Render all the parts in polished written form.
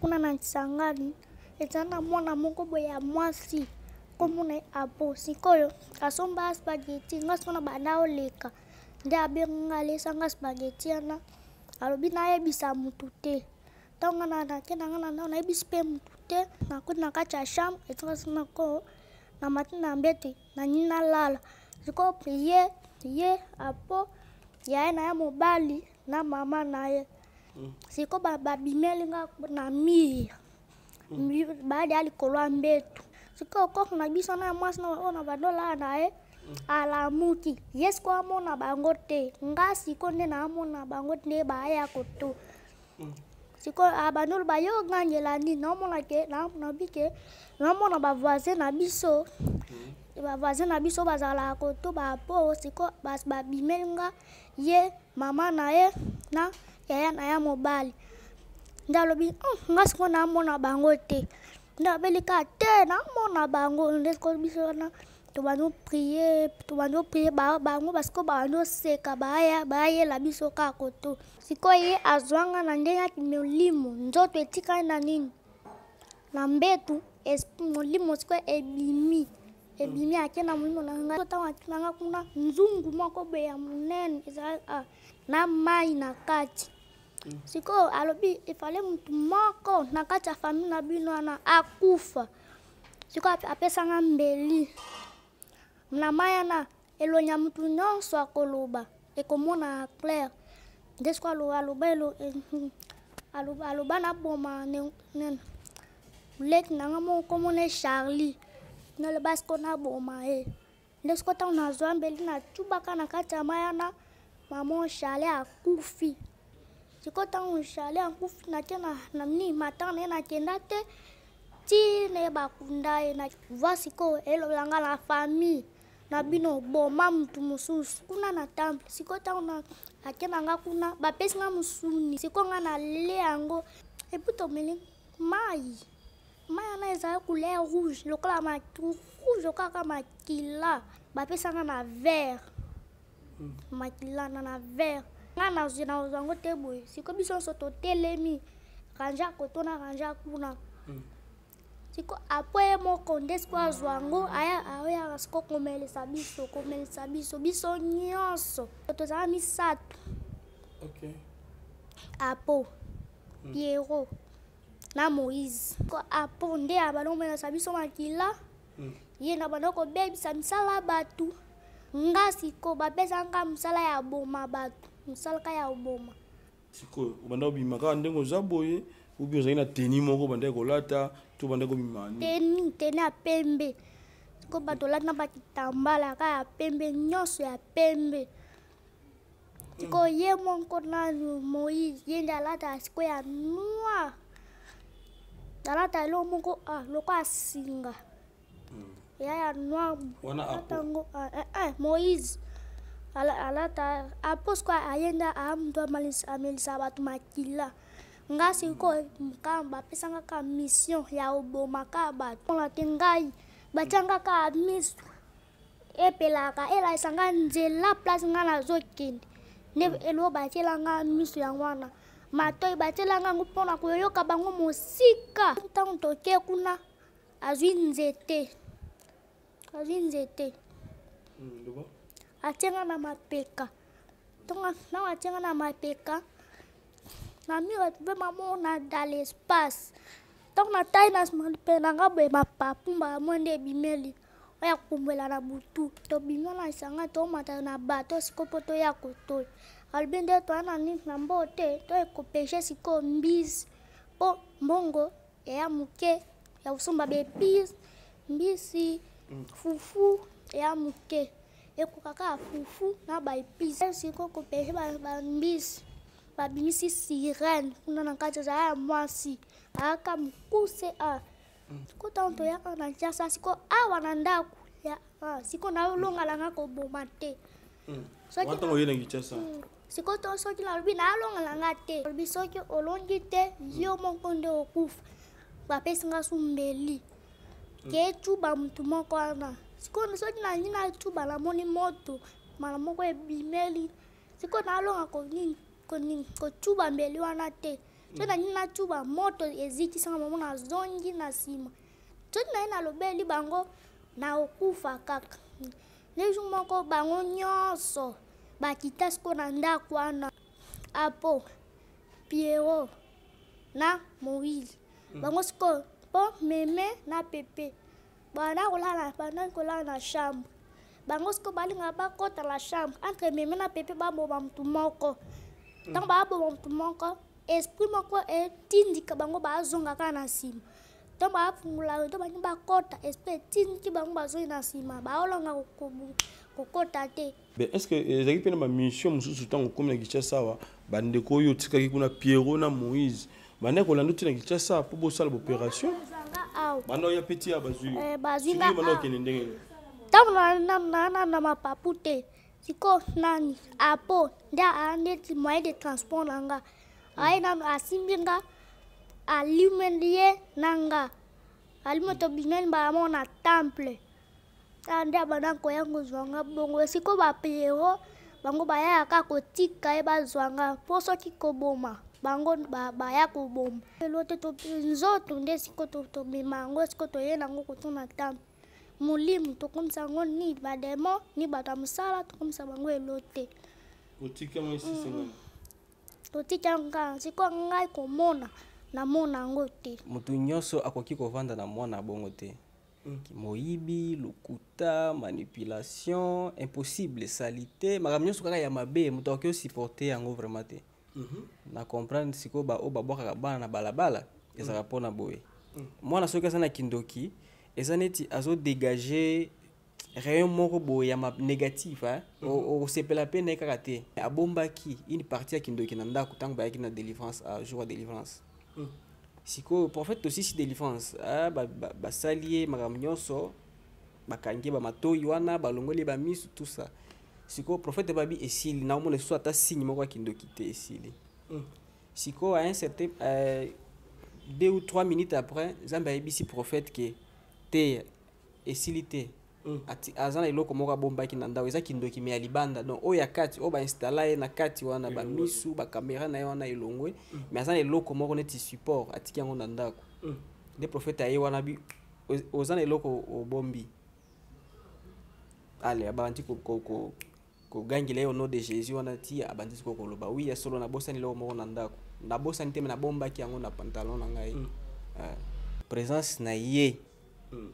Kuna na Kisangani eza na mwana moko boye ya mwasi nkombo na ye Apo. Sikoyo asomba spaghetti, nga sikoyo na banda oleka nde abengi nga alesa nga spaghetti wana, alobi nayebisa mutu te. Ntango nga nake na nga na ndako nayebisi mpe mutu te, nakoti na kati ya chambre etika nako namati na mbeto nalingi nalala. Sikoyo ye ye Apo yaya na ye mobali na mama na ye sikoyo babimeli nga na mur balia likolo ya mbeto. Sikoyo koko na biso na mwasi oyo na bando olala na ye alamuki, ye sikoyo amona bango te, nga sikoyo nde naamona bango nde baya koto. Sikoyo abandi oloba yo ogangela nini, naomona ke nabi ke naomona bavoisin na biso, bavoisin na biso bazalaka koto bapo. Sikoyo babimeli nga ye mama na ye na yaya na ya mobali, nde alobi nga sikoyo naamona bango te, nde abeli kaka te naamona bango. Nde sikoyo biso wana tobandi oprier, tobandi oprier bango, basikoyo babandi oseka, bayela biso kaka koto. Sikoyo ye azwanga na ndenge ya molimo, nzoto etikali na nini na mbetu, molimo sikoyo ebimi ebimi ake na molimo na ngai. Ntango ake na ngai kuna, nzungu moko boye ya monene ezalaki na mai na kati. Sikoyo alobi efale mutu moko na kati ya famille na bino wana akufa. Sikoyo apesanga mbeli na mai wana, elongi ya mutu nyonso akoloba ekomona clair. Nde sikoyo aloba aloba naboma leki na nga moko komona Charlie, naloba sikoyo naboma ye. Nde sikoyo ntango nazwa mbeli natubaka na kati ya mai wana, mama Charlie akufi. Sikoyo ntango Charlie akufi, nake na nini matanga na ye, nakenda te ti na ye bakunda ye. Na voi sikoyo elobela nga na famille na bino boma mutu mosusu kuna na temple. Sikoyo ntango ake na nga kuna, bapesi nga mosuni, sikoyo nga nalie yango epuis tomeli mai. Mai wana ezali couleur rouge lokola rouge kaka makila, bapesanga na verre makila na verre. Nga nazwi yango te boye. Sikoyo biso nyonso totelemi, ranja koto na ranja kuna. Sikoyo apres ye moko nde sikoyo azwa yango aya sikoyo komelisa biso, komelisa biso biso nyonso tozala misato. Apo, Pierrot na Moïse. Apo nde abanda komelisa biso makila, ye na banda kobebisa misala ya bato. Nga sikoyo bapesa nga mosala ya boma bato, mosala ka ya boma. Sikoyo obanda kobima kaka ndenge oza boye, ou bien ozalaki na tenue moko obandaki kolata to obandaki kobima nini? Tenue ya pembe. Sikoyo bato olati na bakitambala kaka ya pembe, nyonso ya pembe. Sikoyo ye moko nanu Moïse ye nde alata sikoyo ya noir, alata eloko moko lokola singa ya ya noir atango. Moïse alata apo sikoyo aye nde amutu amelisa bato makila. Nga sikoyo kaka bapesanga kaka mission ya oboma kaka bato mpona te ngai batianga kaka miso epelaka elakisa nga nzela place nga nazokende. Nde eloko batiela nga miso yango wana, matoi batiela nga yango mpona koyoka bango mosika. Ntango toke kuna, azwi nzete, azwi nzete atie nga na mapeka. Ntango atie nga na mapeka, na mi retrouve mamo na dans l'espace. Ntango natali na mapeka na nga boye, mapapu mbala moko nde ebimeli oya kopumbwela na butu. Tobimi wana lisanga, tomata na bato sikoyo mpo toya kotoyo. Alobi nde toya na nini na mbongo te, toye kopêcher sikoyo mbisi mpo mbongo eya moke ya kosomba baépices, mbisi, fufu eya moke, ekoka kaka fufu na baépices. Sikoyo kopêcher bambisi, babimisi sirène kuna na kati, ezala ya mwasi ayaka mokuse. Sikoyo ntango toyaka na Kinshasa, sikoyo awa na ndako ya sikoyo nalongala nga koboma te. Ntango oye na Kinshasa? Sikoyo to soki nalobi nalongala nga te, alobi soki olongi te, yo moko nde okufa. Bapesi nga su mbeli ke tuba mutu moko wana. Sikoyo soki nalingi natuba, namoni moto mbala moko ebimeli. Sikoyo nalonga konini kotuba mbeli wana te. Soki nalingi natuba, moto ezikisanga bango, nazongi na nsima. Soki naye nalobeli bango, nakokufa kaka. Le jour moko bango nyonso bakita siko na ndako wana, Apo, Pierrot na Moïse. Bango sikoyo mpo meme na Pepe banda kolala, banda kolala na chambre. Bango sikoyo balingaka bakota na chambre entre meme na Pepe, baboma motu moko. Ntango baboma motu moko, esprit moko etindika bango bazonga kaka na nsima. Ntango bafungola to bangi bakota, esprit etindiki bango bazongi na nsima, baolonga kokota te. Mais est ce que ezalaki mpe na bamission mosusu ntango okomi na Kinshasa awa? Bandeko oyo otikaki kuna, Pierrot na Moïse, bandaki kolanda oti na Kinshasa mpo bosala baopération? Banda oya mpe tia bazwi bazwi nga. Banda okende ndenge ntango na na mapapu te. Sikoyo nani Apo nde aa neti moyen de transport na nga. Aye nanu asimbi nga, alimeli ye na nga, alime, tobimeli mbala moko na temple. Tala nde abanda koya kozwa nga bongo. Sikoyo bapiero bango bayaka kaka kotika ye, bazwa nga mpo soki koboma bango baya koboma elo te. Nzoto nde sikoyo tobima yango, sikoyo toye nango kotuna temple. Molimo tokomisa yango ni bademo ni bato ya mosala, tokomisa bango elo te. Totika yango kaka. Sikoyo ngai komona, namona yango te. Moto nyonso akoki kovanda na mwana bongo te. Moyibi, lokuta, manipulation, impossible, salité, makambo nyonso kaka ya mabe, moto akoki osupporte yango vraiment te. Na comprendre sikoyo baoyo babwakaka bana na balabala, ezalaka mpona boye. Mwana soki aza na kindoki, eza neti azodégage rayon moko boye ya négatif, hein? Okosepela mpe na ye kaka te. Abombaki une partie ya kindoki na ndako. Ntango bayaki na délivrance, jour ya délivrance, sikoyo prophète tosisi délivrance, basali ye makambo nyonso, bakangi ye bamatoi wana, balongoli ye bamisu, tout ça. Sikoyo prophète babi esili, naomona lisusu ata signe moko ya kindoki te, esili. Sikoyo à un certain 2 ou 3 minutes après, Nzambe ayebisi prophète ke te, esili te. Aza na eloko moko abombaki na ndako, eza kindoki me ya libanda. Donc oyo ya kati, oyo bainstalla ye na kati wana, bamisu, bakamera na ye wana elongwe, mais aza na eloko moko neti support, atiki yango na ndako. Nde prophète aye wana bi oza na eloko obombi. Ale abandi kogangela ye au nom de Jésus wana ti abandi sikoyo koloba: "Oui, ya solo, nabosani eloko moko na ndako. Nabosani te, me nabombaki yango na pantalon na ngai." Présence na ye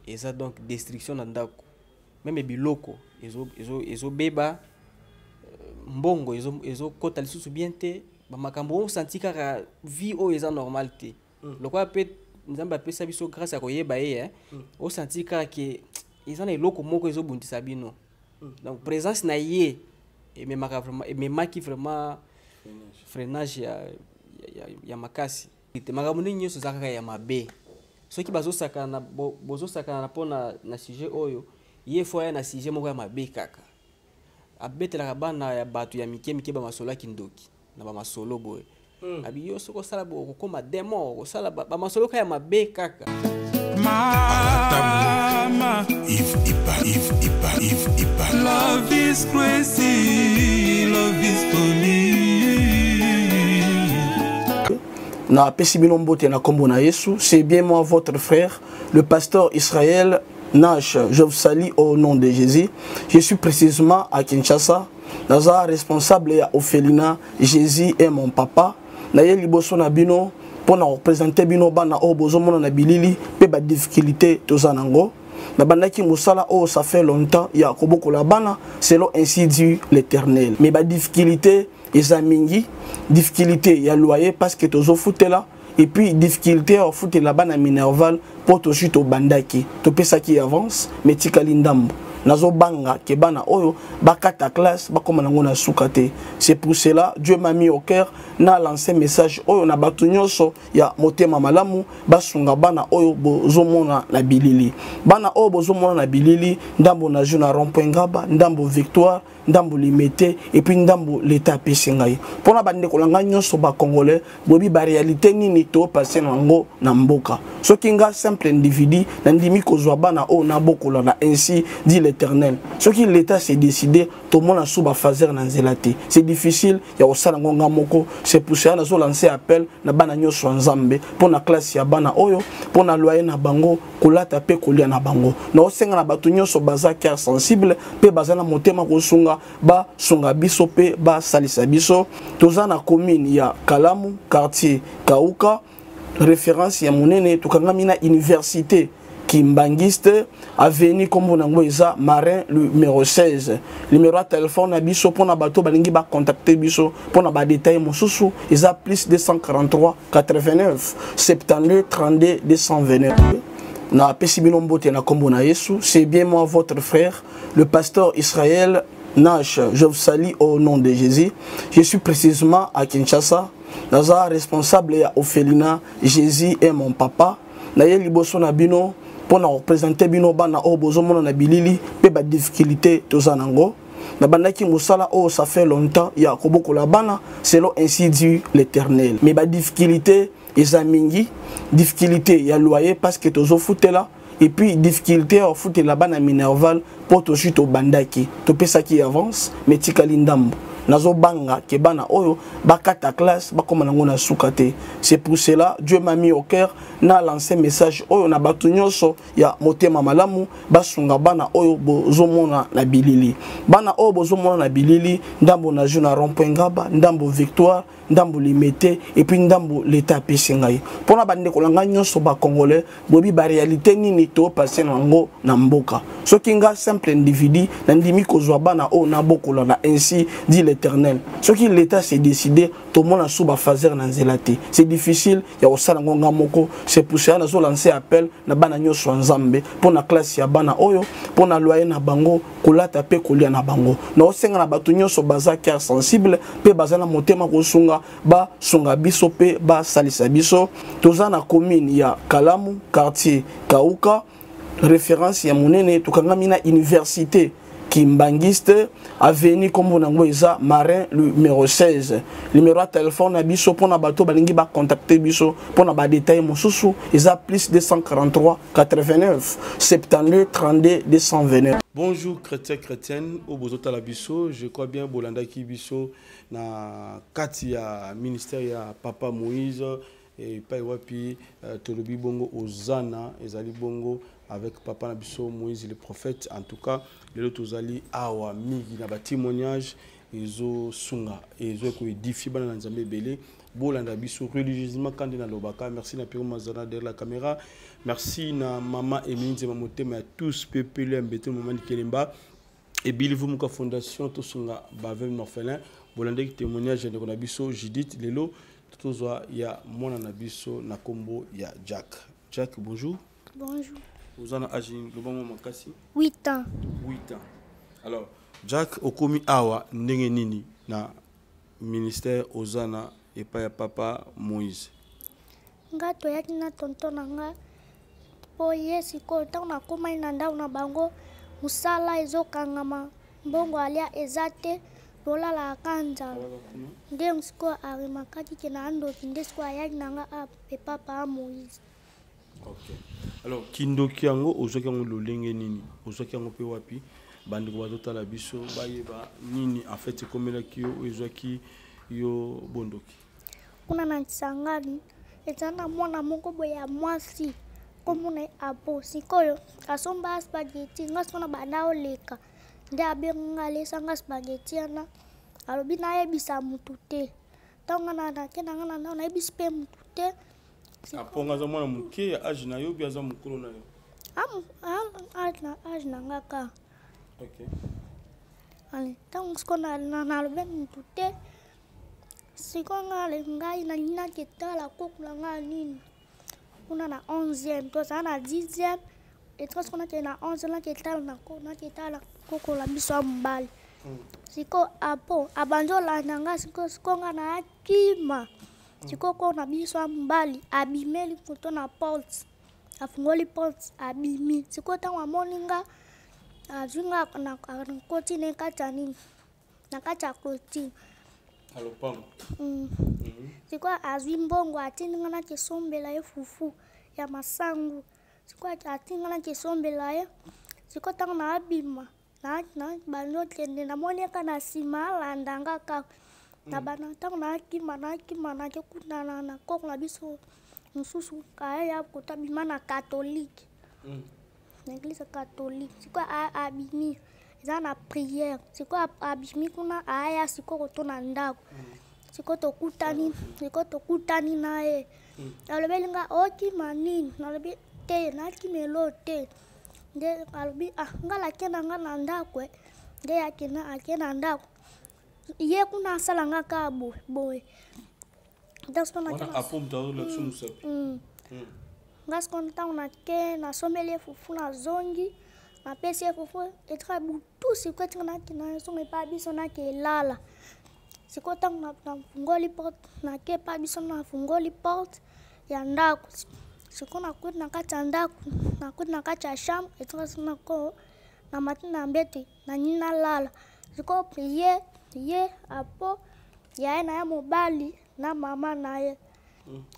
eza donc destruction na ndako. Même biloko ezobeba, mbongo ezokɔta lisusu bien te, bamakambo osanti kaka vie oyo eza normal te. Lokola mpe Nzambe apesa biso grâce ya koyeba ye, osanti kaka ke eza na eloko moko ezobundisa bino. Donc présence na ye ememaka vraiment, ememaki vraiment freinage ya makasi te. Makambo ndenge nyonso eza kaka ya mabe. Soki bazosakana, bozosakana mpona na sujet oyo, ye fo aya na sujet moko ya mabe kaka. Abetelaka bana ya bato ya mike mike bamasolo ya kindoki na bamasolo boye. Abi yo soki osala boye, okokóma démon, okosala bamasolo kaka ya mabe kaka. Mama, Yves Iba, Yves Iba, Yves Iba. Love is crazy, love is funny. Na bino mbote na kombo na Yesu. C'est bien moi, votre frère, le pasteur Israël Nash. Je vous salue au nom de Jésus. Je suis précisément à Kinshasa. Naza responsable ya orphelinat Jésus est mon papa. Naye liboso na bino pour na représenter bino bana oyo bozomona na bilili pe ba difficulté toza nango. Nabandaki mosala oyo ça fait longtemps ya kobokola bana selon ainsi dit l'Éternel. Mais ba difficulté eza mingi, difficulté ya loyer parce que tozofutela, et puis difficulté ya kofutela bana minerval mpo tozwi, tobandaki, topesaki avance mais tikali ndambo. Nazobanga ke bana oyo bakata classe, bakóma nango na suka te. C'est pour cela Dieu m'a mis au cœur na lancé message oyo na bato nyonso ya motema malamu, basunga bana oyo bozomona na bilili. Bana oyo bozomona na bilili, ndambo na jeu na rond-point Ngaba, ndambo Victoire. ndambo limete et puis ndambo l'État apesi ngai. Mpona bandeko na ngai nyonso bacongolais, boyebi baréalité nini topase na yango na mboka. Soki nga simple individu nandimi kozwa bana oyo nabokola na ainsi dit l'Éternel, soki l'État s'est décidé, tomona su bafaser na nzela te, c'est difficile ya kosala yango nga moko. C'est pour cela nazolancer appel na bana nyonso ya Nzambe mpo na classe ya bana oyo, mpo na loyer na bango, kolata mpe kolia na bango. Naosenga na bato nyonso baza cœur sensible mpe baza na motema kosunga, basunga biso mpe basalisa biso. Toza na commune ya Kalamu, quartier Kauka, référence ya monene, tokangami na université Kimbangiste, avenue kombo nango eza Marin numéro 16. Numéro ya téléphone na biso mpona bato balingi bacontacte biso mpona badetail mosusu eza plus 243 89 72 32 229. Napesi bino mbote na kombo na Yesu. C'est bien moi, votre frère, le pasteur Israël Nash. Je vous salue au nom de Jésus. Je suis précisément à Kinshasa, naza responsable ya orphelinat Jésus est mon papa. Naye liboso na bino mpona kopresente bino bana oyo bozomona na bilili mpe badifficulté toza nango. Nabandaki mosala oyo ça fait longtemps ya kobokola bana selon ainsi dit l'Éternel, mais badifficulté eza mingi. Difficulté ya loyer parce que tozofutela, et puis difficulté ya kofutela bana minerval mpo tozwi, tobandaki, topesaki avance mais tikali ndambo. Nazobanga ke bana oyo bakata classe, bakóma nango na suka te. C'est pour cela Dieu m'a mis au cœur na lancé message oyo na bato nyonso ya motema malamu, basunga bana oyo bozomona na bilili. Bana oyo bozomona na bilili, ndambo nazwi na rond-point Ngaba, ndambo Victoire, ndambo limete et puis ndambo l'État apesi ngai. Mpona bandeko na ngai nyonso bacongolais, boyebi baréalité nini topase na yango na mboka. Soki nga simple individu nandimi kozwa bana oyo nabokola na ainsi dit l'Éternel, soki l'État s'est décidé, tomona su bafaser na nzela te, c'est difficile ya kosala yango nga moko. C'est pour cela nazolancer appel na bana nyonso ya Nzambe mpona classe ya bana oyo, mpona loyer na bango, kolata mpe kolia na bango. Naosenga na bato nyonso baza cœur sensible mpe baza na motema kosunga, basunga biso mpe basalisa biso. Toza na commune ya Kalamu, quartier Kauka, référence ya monene, tokangami na université Kimbangiste, avenue kombo nango eza Marin numéro 16. Numéro ya téléphone na biso mpona bato balingi bacontacte biso mpona badetail mosusu eza plus 243 89 72 32 229. Bonjour chrétien, chrétienne oyo bozotala biso. Je crois bien bolandaki biso na kati ya ministère ya papa Moïse epai wapi tolobi bongo ozana ezali bongo avec papa na biso Moïse le prophète. En tout cas, lelo tozali awa mingi na batémoignage ezosunga, ezokoédifie bana na Nzambe ebele. Bolanda biso religieusement kandi nalobaka. Merci na Pero Mazana derrière la caméra, merci na mama Emine Nzema, motema ya tous pepele ya mbete, mama Likelemba ebili Vumuka Fondation, tosunga baveuve, orphelin. Bolandaki témoignage ya ndeko na biso Judith. Lelo tozwa ya mwana na biso na nkombo ya Jack. Jack, bonjour. Bonjour. Oza na age nini? Lobango makasi. 8 ans. 8 ans. Alors Jack, okomi awa ndenge nini na ministère oza na epai ya papa Moïse? Nga toyaki na tonton na nga mpo ye sikoyo ntango nakomai na ndako na bango, mosala ezokangama, mbongo alia eza te, tolalaka nzala. Nde sikoyo aremarquaki ke na ndoki, nde sikoyo ayaki na nga epa papa Moïse. Ok, alors kindoki yango ozwaki yango lolenge nini? Ozwaki yango mpe wapi? Bandeko bazotala biso bayeba nini en fait ekomelaki yo oyo ezwaki yo bondoki. Kuna na Kisangani eza na mwana moko boye ya mwasi, nkombo na ye Abo. Sikoyo asomba spaghetti, nga sikoyo na banda oleka, nde abengi nga, alesanga spaghetti wana, alobi nayebisa mutu te. Ntango nga na nake na nga na ndako, nayebisi mpe mutu te. Aponga aza mwana moke ya age na yo bi aza mokolo na yo? Age na nga ka. Ok. Ntango sikoyo nalobi mutu te, sikoyo nga ngai nalingi naketala koko na ngai nini kuna na 11e, tozala na 10e etika. Sikoyo nakende na 11, naketala koko na biso ya mobali. Sikoyo apo abandi olanda nga. Sikoyo nga nayakima. Sikoyo koko na biso ya mobali abimeli foto na porte, afungoli porte, abimi. Sikoyo ntango amoni nga, azwi nga, nakoti ne kati ya nini. Na kati ya clôture. Na lopango. Sikoyo azwi mbongo, atindi nga nakesombela ye fufu ya masangu. Sikoyo atindi nga nakesombela ye. Sikoyo ntango naabima, bandi okende, namoni ye kaka na nsima, alanda nga kaka. Na banda ntango naakima, naakima, nakekutana na koko na biso mosusu, aya kota bima na catholique. Na église catholique. Sikoyo abimi, eza na prière. Sikoyo abimi kuna, aya sikoyo kotona ndako. Sikoyo tokutani, sikoyo tokutani na ye. Alobeli nga: "Okima nini?" Nalobi: "Te, nakima elo te." Nde alobi: "Ah, nga nake na nga na ndako." Nde akende, ake na ndako. Ye kuna asala nga kaka boye boye. Wana apo moto azolakisa mosapi. Nga sikoyo ntango nake, nasombeli ye fufu, nazongi, napesi ye fufu, etika butu. Sikoyo etika nake, nazonga epa biso, nake elala. Sikoyo ntango nafungoli porte, nake epa biso, nafungoli porte ya ndako. Sikoyo nakuti na kati ya ndako, nakuti na kati ya chambre, etika nako namati na mbeto, nani nalala. Sikoyo ye apo yaye na ye mobali na mama na ye,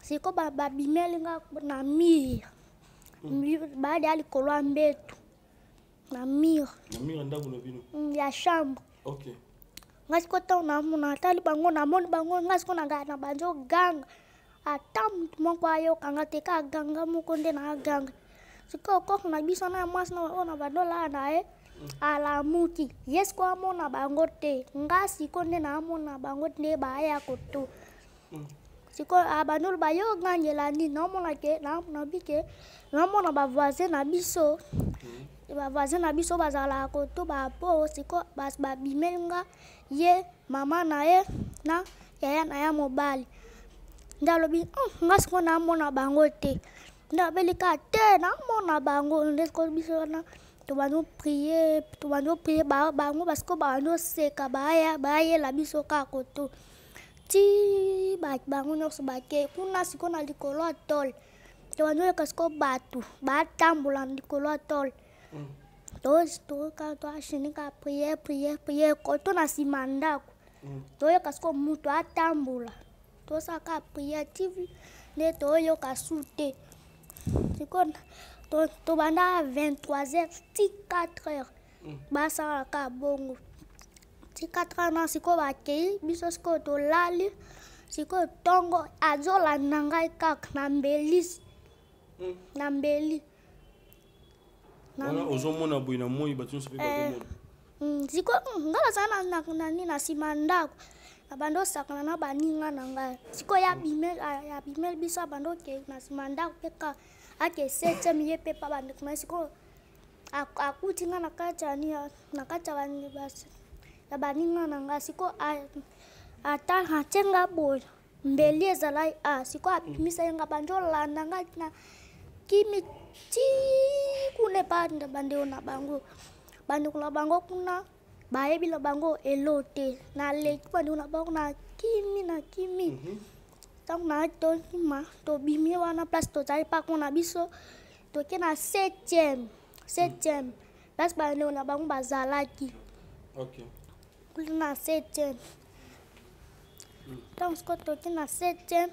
sikoyo babimeli nga na mur, baadi ya likolo ya mbeto, na mur. Na mur ya ndako na bino? Ya chambre. Nga sikoyo ntango namona, natali bango, namoni bango, nga sikoyo na bandi oganga, ata motu moko ayokanga te, ka aganga moko nde na aganga. Sikoyo koko na biso na mwasi na oyo na bandi olala na ye alamuki. Ye sikoyo amona bango te, nga sikoyo nde naamona bango, nde baya koto. Sikoyo abandi oloba: "Yo ogangela nini?" Naomona ke nabi ke naomona bavoisin na biso, bavoisin na biso bazalaka koto, bapo. Sikoyo babimeli nga, ye, mama na ye na yaya na ya mobali. Nde alobi: "Nga sikoyo naamona bango te." Nde abeli kaka te, naamona bango. Nde sikoyo biso wana tobandi oprier, tobandi oprier bango, basikoyo babandi oseka, bayela biso kaka koto ti bango nyonso bake kuna. Sikoyo na likolo ya tole, tobandi oyoka sikoyo bato batambola na likolo ya tole. Toyoka, toachene kaka prière, prière, prière. Koto na nsima ndako, toyoka sikoyo moto atambola. Tosala kaka prière ti nde toyoka su te. Sikoyo tobanda 23 heures ti 4 heures, basala kaka bongo ti 4 heures na sikoyo bakei. Biso sikoyo tolali. Sikoyo ntongo azolanda ngai kaka na mbeli, na mbeli. Wana ozomona boye na moi, bato nyonso mpe bazomona? Sikoyo ngai nazala nani na nsima ndako, na bando osakana na baninga na ngai. Sikoyo abimeli biso, abandi okei na nsima ndako mpe ka ake septième, ye mpe pa bandeko na ye. Sikoyo akuti nga na kati ya na kati ya baninga na ngai. Sikoyo ata atie nga boye, mbeli ezalaki a. Sikoyo abimisa ye nga, bandi olanda nga na kimi ti kuna epa bandeko na bango. Bandeko na bango kuna bayebi na bango elo te. Naleki bandeko na bango, na kimi, na kimi. Ntango na tokima, tobimi wana place tozali pako na biso, toke na septième, septième place bandeko na bango bazalaki. Kuna na septième, ntango sikoyo toke na septième,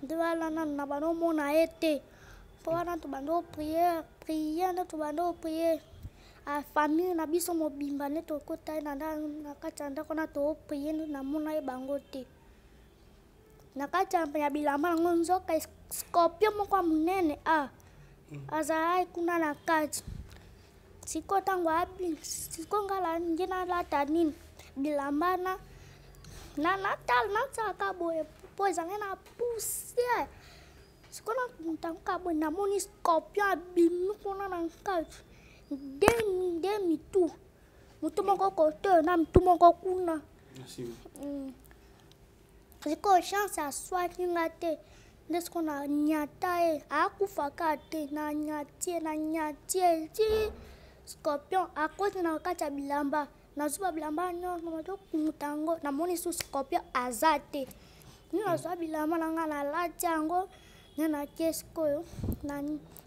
nde wana nanu na bando omona ye te, mpo wana tobandi oprier, prier, nde tobandi oprier a famille na biso mobimba. Nde tokota ye na kati ya ndako wana, toprier, nde namona ye bango te na kati ya bilamba yango. Nzoka scorpion moko ya monene a azalaki kuna na kati. Sikoyo ntango abi, sikoyo nga nge nalata nini bilamba na natala, nasalaka boye mpo ezalaki na poussière. Sikoyo ntango kaka boye, namoni scorpion abimi kuna na kati, nde mitu, motu moko kote oyo na mitu moko kuna. Sikoyo chance aswaki nga te. Nde sikoyo na nyata ye, akufaka te. Na nyati ye, na nyati ye ti scorpion akoti na kati ya bilamba. Nazwa bilamba nyonso, nazokunguta yango, namoni su scorpion aza te. Nde nazwa bilamba na nga, nalati yango, nde nake. Sikoyo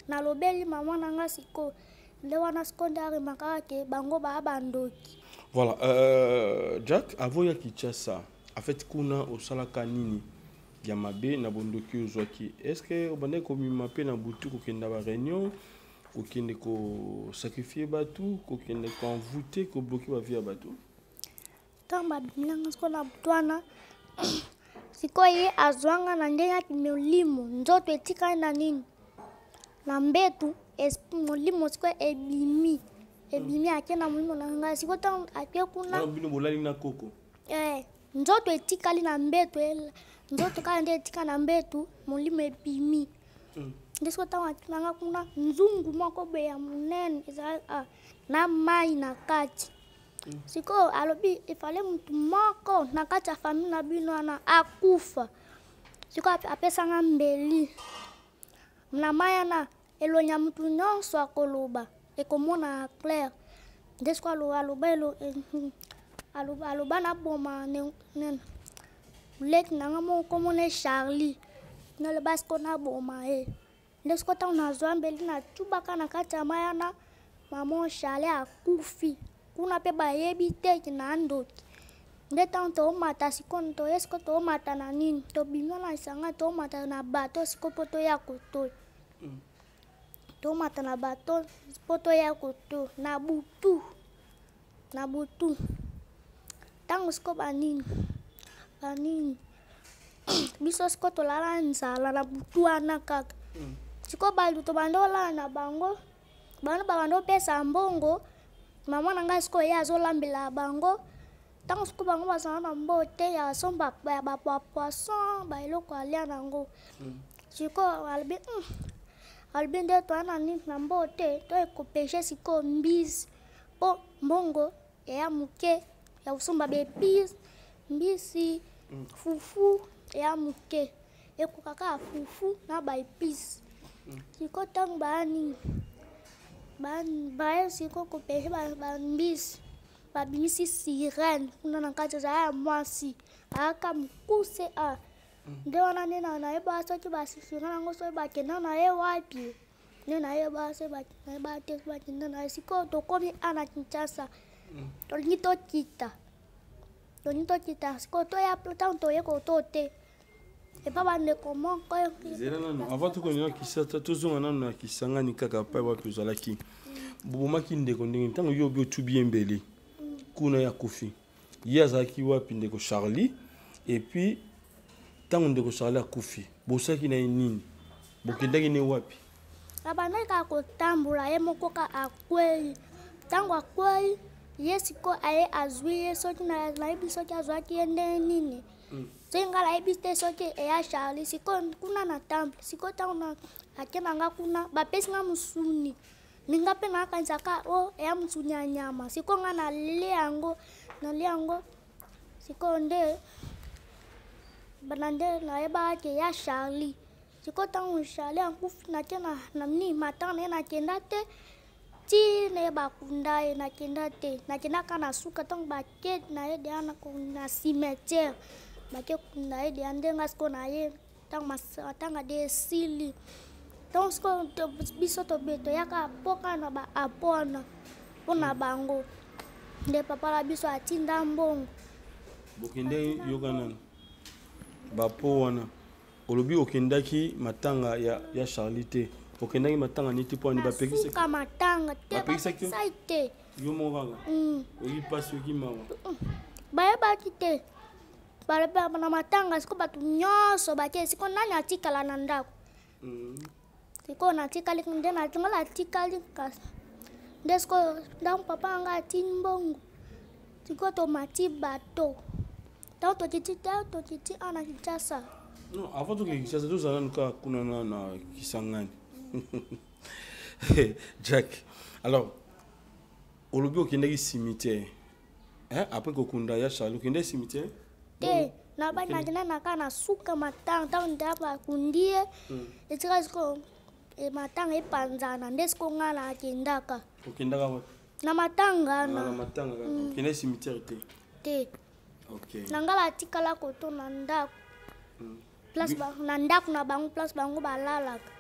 nalobeli mama na nga. Sikoyo nde wana sikoyo nde aremarkaka ke bango baa bandoki. Voilà, Jack, avant ya Kinshasa, en fait kuna osalaka nini ya mabe na bondoki ozwaki? Est-ce que obandaki komima mpe na butu, kokenda ba réunion, kokende kosacrifier bato, kokende koenvoûter, kobloquer bavie ya bato? Ntango babimilanga sikoyo na butu wana, sikoyo ye azwanga na ndenge ati molimo, nzoto etikali na nini, na mbetu, molimo sikoyo ebimi, ebimi, ake na molimo na ngai. Sikoyo ntango ake kuna, Wana bino bolali na koko? Eh, nzoto etikali na mbetu, nzoto kaka nde etika na mbetu, molimo ebimi. Nde sikoyo ntango atinanga kuna, nzungu moko boye ya monene ezalaki na mai na kati. Sikoyo alobi efale motu moko na kati ya famille na bino wana akufa. Sikoyo apesanga mbeli na mai wana, elongi ya motu nyonso akoloba ekomona clair. Nde sikoyo aloba aloba naboma nene leki nanga moko, komona Charlie. Naloba sikoyo naboma ye. Nde sikoyo ntango nazwa mbeli, natubaka na kati ya mai wana, mama Charlie akufi kuna mpe bayebi te na ndoki. Nde ntango toomata sikoyo, toye sikoyo, toomata na nini, tobimi wana lisanga, toomata na bato sikoyo mpo toya kotoyo. Tomata na bato mpo toya koto na butu, na butu. Ntango sikoyo banini banini, biso sikoyo tolala nzala na butu wana kaka. Sikoyo bato tobanda olala na bango, bango babanda opesa mbongo mama na ngai. Sikoyo ye azolambela bango. Ntango sikoyo bango bazala na mbongo te ya somba ya bapoisson, baeloko alia nango. Sikoyo alobi, alobi nde toya na nini, na mbongo te, to ekopêcher sikoyo mbisi, mpo mbongo eya moke ya kosomba baépices, mbisi, fufu eya moke, ekoka kaka fufu na baépices. Sikoyo ntango baya nini, baye sikoyo kopêcher bambisi, babimisi sirène kuna na kati, ezala ya mwasi, ayaka mokuse. A nde wana nde nayeba soki basirène yango, soki bakenda na ye wapi, nde nayeba soki nayeba te soki bakenda na ye. Sikoyo tokomi a na Kinshasa, tolingi tokita, tolingi tokita. Sikoyo toya, ntango toye koto te epa bandeko moko. Zela nano, avant tokende na Kisasa, tozonga nano na Kisangani kaka, pai wapi ozalaki. Bobomaki ndeko ndenge ntango yo obi otubi ye mbeli kuna ya kufi, ye azalaki wapi, ndeko Charlie? Et puis ntango ndeko Charlie akufi, bosalaki na ye nini? Bokendaki ne wapi? Abandaki kaka kotambola ye moko, ka akwei. Ntango akwei ye, sikoyo aye azwi ye. Soki nayebi soki azwaki ye ndenge nini, soki ngai nayebi te soki eya Charlie. Sikoyo kuna na temple, sikoyo ntango ake na nga kuna, bapesi nga mosuni. Ninga mpe nakanisaka o eya mosuni ya nyama. Sikoyo nga nalia yango, nalia yango. Sikoyo nde bana nde nayebaka ke ya Charlie. Sikoyo ntango Charlie akufi, nake na nini, matanga na ye, nakenda te ti na ye bakunda ye. Nakenda te, nakendaka na suka, ntango bake na ye deya na cimetière, bake kunda ye deya. Ndenge sikoyo na ye, ntango matanga de esili, ntango sikoyo biso toyaka mpoka na baapo wana mpona bango, nde papa na biso atinda mbongo. Bokende, yoka nano, bapo wana olobi okendaki matanga ya Charlie te. Okendaki matanga nini te? Mpo ani bapekisaki? Suka matanga te. Bapekisaki yo? Bapekisaki te. Yo moko kaka oyi mpasi, oki mawa. Bayebaki te. Balobi na matanga sikoyo bato nyonso bake, sikoyo nani atikala na ndako? Sikoyo natikali, nde nga natikali. Kasi nde sikoyo ntango papa na ngai atindi mbongo, sikoyo tomati bato. Ntango tokiti te, tokiti awa na Kinshasa. Non, avant tokende Kinshasa, tozala nanu kaka kuna na Kisangani. Jack, alors olobi okendaki cimetière, hein? Après kokunda ya Charlie, okendaki cimetière? Te, nakenda na kaka na suka matanga. Ntango nde bakundi ye, etika sikoyo matanga epanzana, nde sikoyo ngai nakendaka. Okendaka wapi? Na matanga. Na Na matanga kaka, okendaki cimetière te? Te. Ok. Na ngai natikala koto na ndako, place na ndako na bango, place bango balalaka.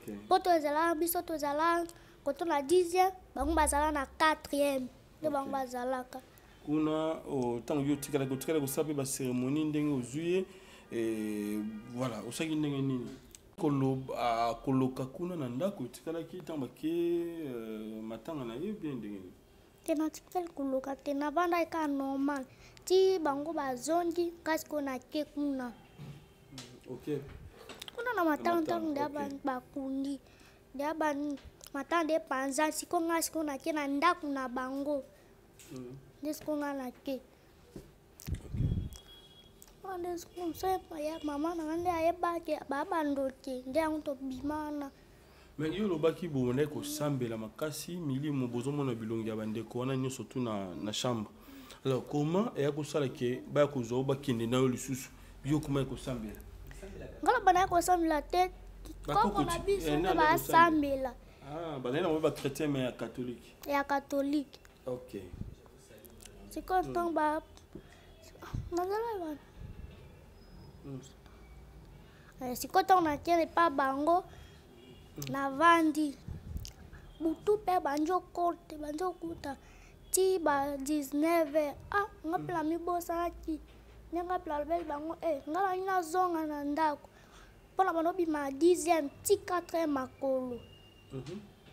Mpo tozala, biso tozala koto na 10e, bango bazala na 4e, nde bango bazalaka. Kuna ntango yo otikalaki, otikalaki kosala mpe bacérémonie ndenge ozwi ye, voilà, osalaki ndenge nini? Koloka kuna na ndako, otikalaki ntango bake matanga na ye bien, ndenge nini? Te, natikali koloka te, navandaki kaka normal ti bango bazongi. Kasi ko nake kuna. Kuna na matanga, ntango nde bakundi, nde matanga nde panza. Siko nga siko nake na ndako na bango, nde siko nga nake nde siko ya mama na nga nde ayebaki baa bandoki, nde yango tobima wana. Mais yo olobaki bobandaki kosambela makasi, milimo bozomona bilongi ya bandeko wana nyonso tu na chambre. Alors comment eya kosala ke baya kozwa o bakende na yo lisusu? Yo koma ya kosambela? Nga na bandaki kosambela te. Koko na biso nde basambela. Bazali nango bachrétien, mais ya catholique? Ya catholique. Sikoyo ntango ba nazala wana, sikoyo ntango nakende epa bango, navandi butu mpe bandi okote, bandi okuta ti ba 19 heures. Ah, nga mpe namibosanaki ndenge mpe nalobeli bango e nga nangi nazonga na ndako mpona bano bima 10e ti 4 heures makolo.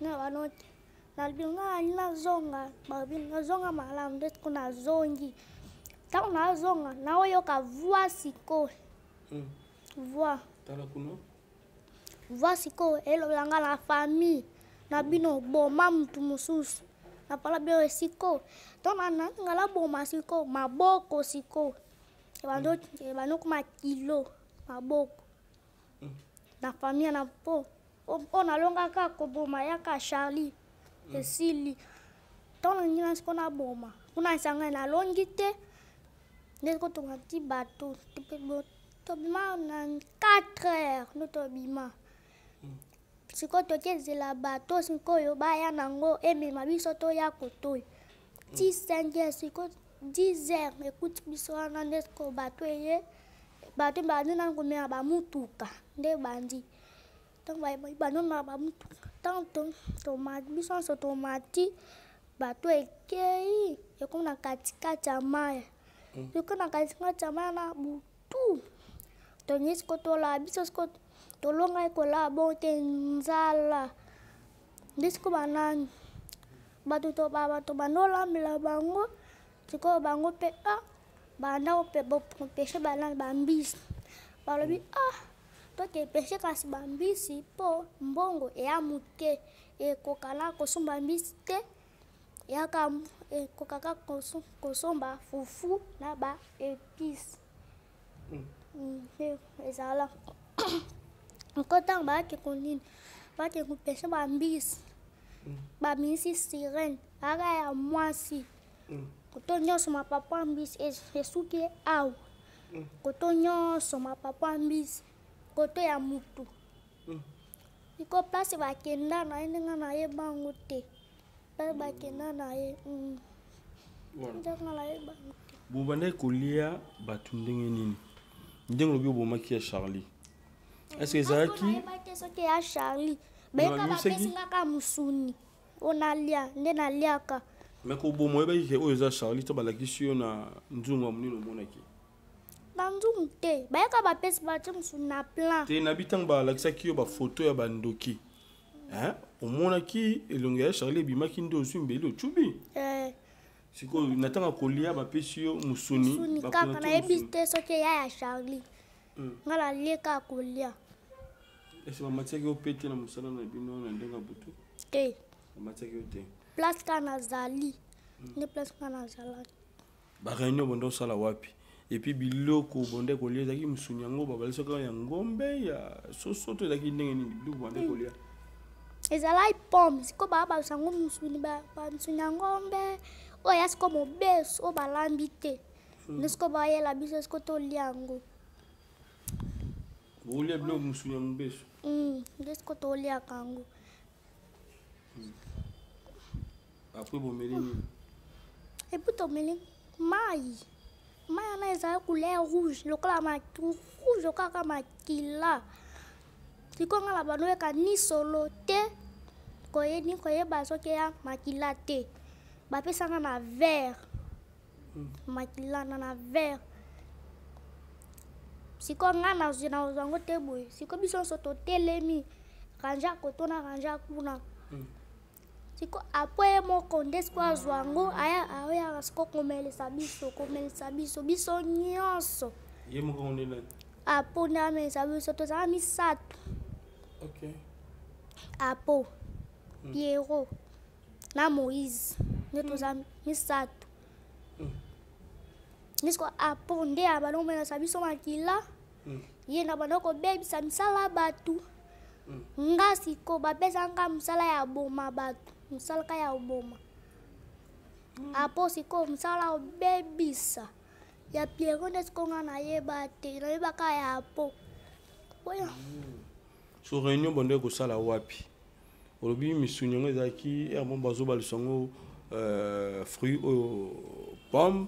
Nga bano te, nalobi nga nangi nazonga. Balobi nazonga malamu. Nde siko nazongi, ntango nazonga naoyoka voix sikoyo, voix. Tala kuna. Voix sikoyo elobela nga na famille na bino, boma mutu mosusu napala bino. Sikoyo to nga naboma sikoyo maboko, sikoyo ebandi okoma kilo maboko na famille na mpo oyo nalongaka koboma yaka Charlie esili. Ntango nangi na sikoyo naboma kuna esanga, nalongi te. Nde sikoyo tomati bato, tobima na 4 heures nde tobima. Sikoyo tokezela bato, sikoyo baya nango emema biso toya kotoyo ti 5 heures. Sikoyo 10 heures ekuti biso wana. Nde sikoyo bato eye, bato bandi nanu komema bamutuka, nde bandi ntango bandi omema bamutuka, ntango biso nyonso tomati bato, ekei ekomi na katikati ya mai. Ekomi na katikati ya mai na butu, tolingi siko tolala. Biso siko tolongaki kolala bongo te, nzala. Nde siko banani bato bato banda olambela bango. Sikoyo bango mpe ah, banda kopêcher banani bambisi. Balobi ah, toke pêcher kasi bambisi mpo mbongo eya moke, ekokana kosomba mbisi te, eyaka ekokaka kosomba fufu na ba épice. Nde ezala nko ntango bayaki konini, bayaki kopêcher bambisi, bamisi sirène aka ya mwasi. Koto nyonso mapapu ya mbisi esuki awa, koto nyonso mapapu ya mbisi, koto ya mutu. Iko place bakenda na ye, ndenge nayeba yango te, place bakenda na ye, ndenge nayeba yango te. Bobandaki kolia bato ndenge nini? Ndenge olobi obomaki ya Charlie, est ce ezalaki Nayeba te soki ya Charlie. Bayeka bapesi nga kaka mosuni oyo nalia, nde naliaka. Mais koboma, oyebaki ke oyo eza Charlie to balakisi yo na nzungu ya monene omonaki? Na nzungu te, bayeka bapesi, batie mosuni na plan. Te, nabi ntango balakisaki yo bafoto ya bandoki, omonaki elongi ya Charlie ebimaki, nde ozwi mbeli ocubi? Eh. Sikoyo na ntango ya kolia, bapesi yo mosuni? Mosuni kaka, nayebi te soki eya ya Charlie. Nga nalie kaka kolia. Ese bamatiaki yo pe te na mosala na bino na ndenge ya butu? Te. Bamatiaki yo te? Place kaka nazali nde place kaka nazalaki. Baréunion bonde osala wapi? Et puis biloko bonde kolia ezalaki mosuni yango babalisaka ya ngombe, ya soso, to ezalaki ndenge nini biloko bonde kolia? Ezalaki pomme. Sikoyo baa balusa yango mosuni, bamisuni ya ngombe oyo ya sikoyo mobesu oyo balambi te, nde sikoyo bayela biso, sikoyo tolia yango. Bolia biloko mosuni ya mobesu? Nde sikoyo toliaka yango. Après bomeli nini? Et puis tomeli mai. Mai wana ezali couleur rouge, lokola rouge kaka makila. Sikoyo nga na bando oyeka ni solo te, ni koyeba soki ya makila te. Bapesanga na verre. Makila na verre. Sikoyo ngai nazwi nazwa yango te boye. Sikoyo biso nyonso totelemi, ranja kotona ranja kuna. Siko apo ye moko nde sikoyo azwa yango, aya ayaka sikoyo komelisa biso, komelisa biso biso nyonso. Ye moko ngo nde nani? Apo nde amelisa biso, tozala misato. Okay. Apo, Pierrot na Moïse nde toza misato. Nde sikoyo apo nde abanda komelisa biso makila. Ye na banda kobebisa misala ya bato. Nga siko bapesa nga mosala ya boma bato, mosala ka ya boma. Apo siko mosala obebisa ya Pierrot nde siko nga nayeba te, nayeba kaka ya apo. Oyo. So réunion bonde kosala wapi? Olobi misuni yango ezalaki heure moko bazobalisa yango fruit oyo pomme,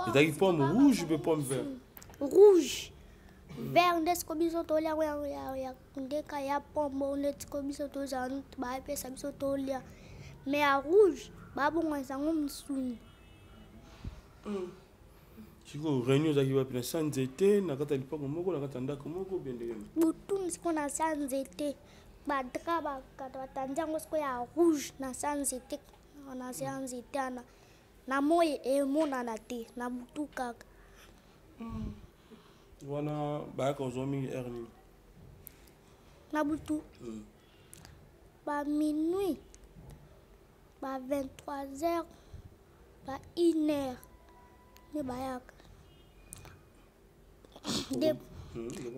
ezalaki pomme rouge mpe pomme vert. Rouge. Vert nde siko biso tolia yango ya ndeka ya pomme nde siko biso tozala bapesa biso tolia. Mais ya rouge babongwanisa yango misuni. Sikoyo réunion ezalaki wapi? Na sa nzete, na kati ya lipango moko, na kati ya ndako moko, bien ndenge nini? Butu sikoyo na sa nzete, badra batandi yango sikoyo ya rouge na sa nzete, na sa nzete wana na moi emonana te, na butu kaka. Wana bayaka kozwa mingi heure nini? Na butu. Ba minuit, ba 23 heures, ba 1 heure nde bayaka.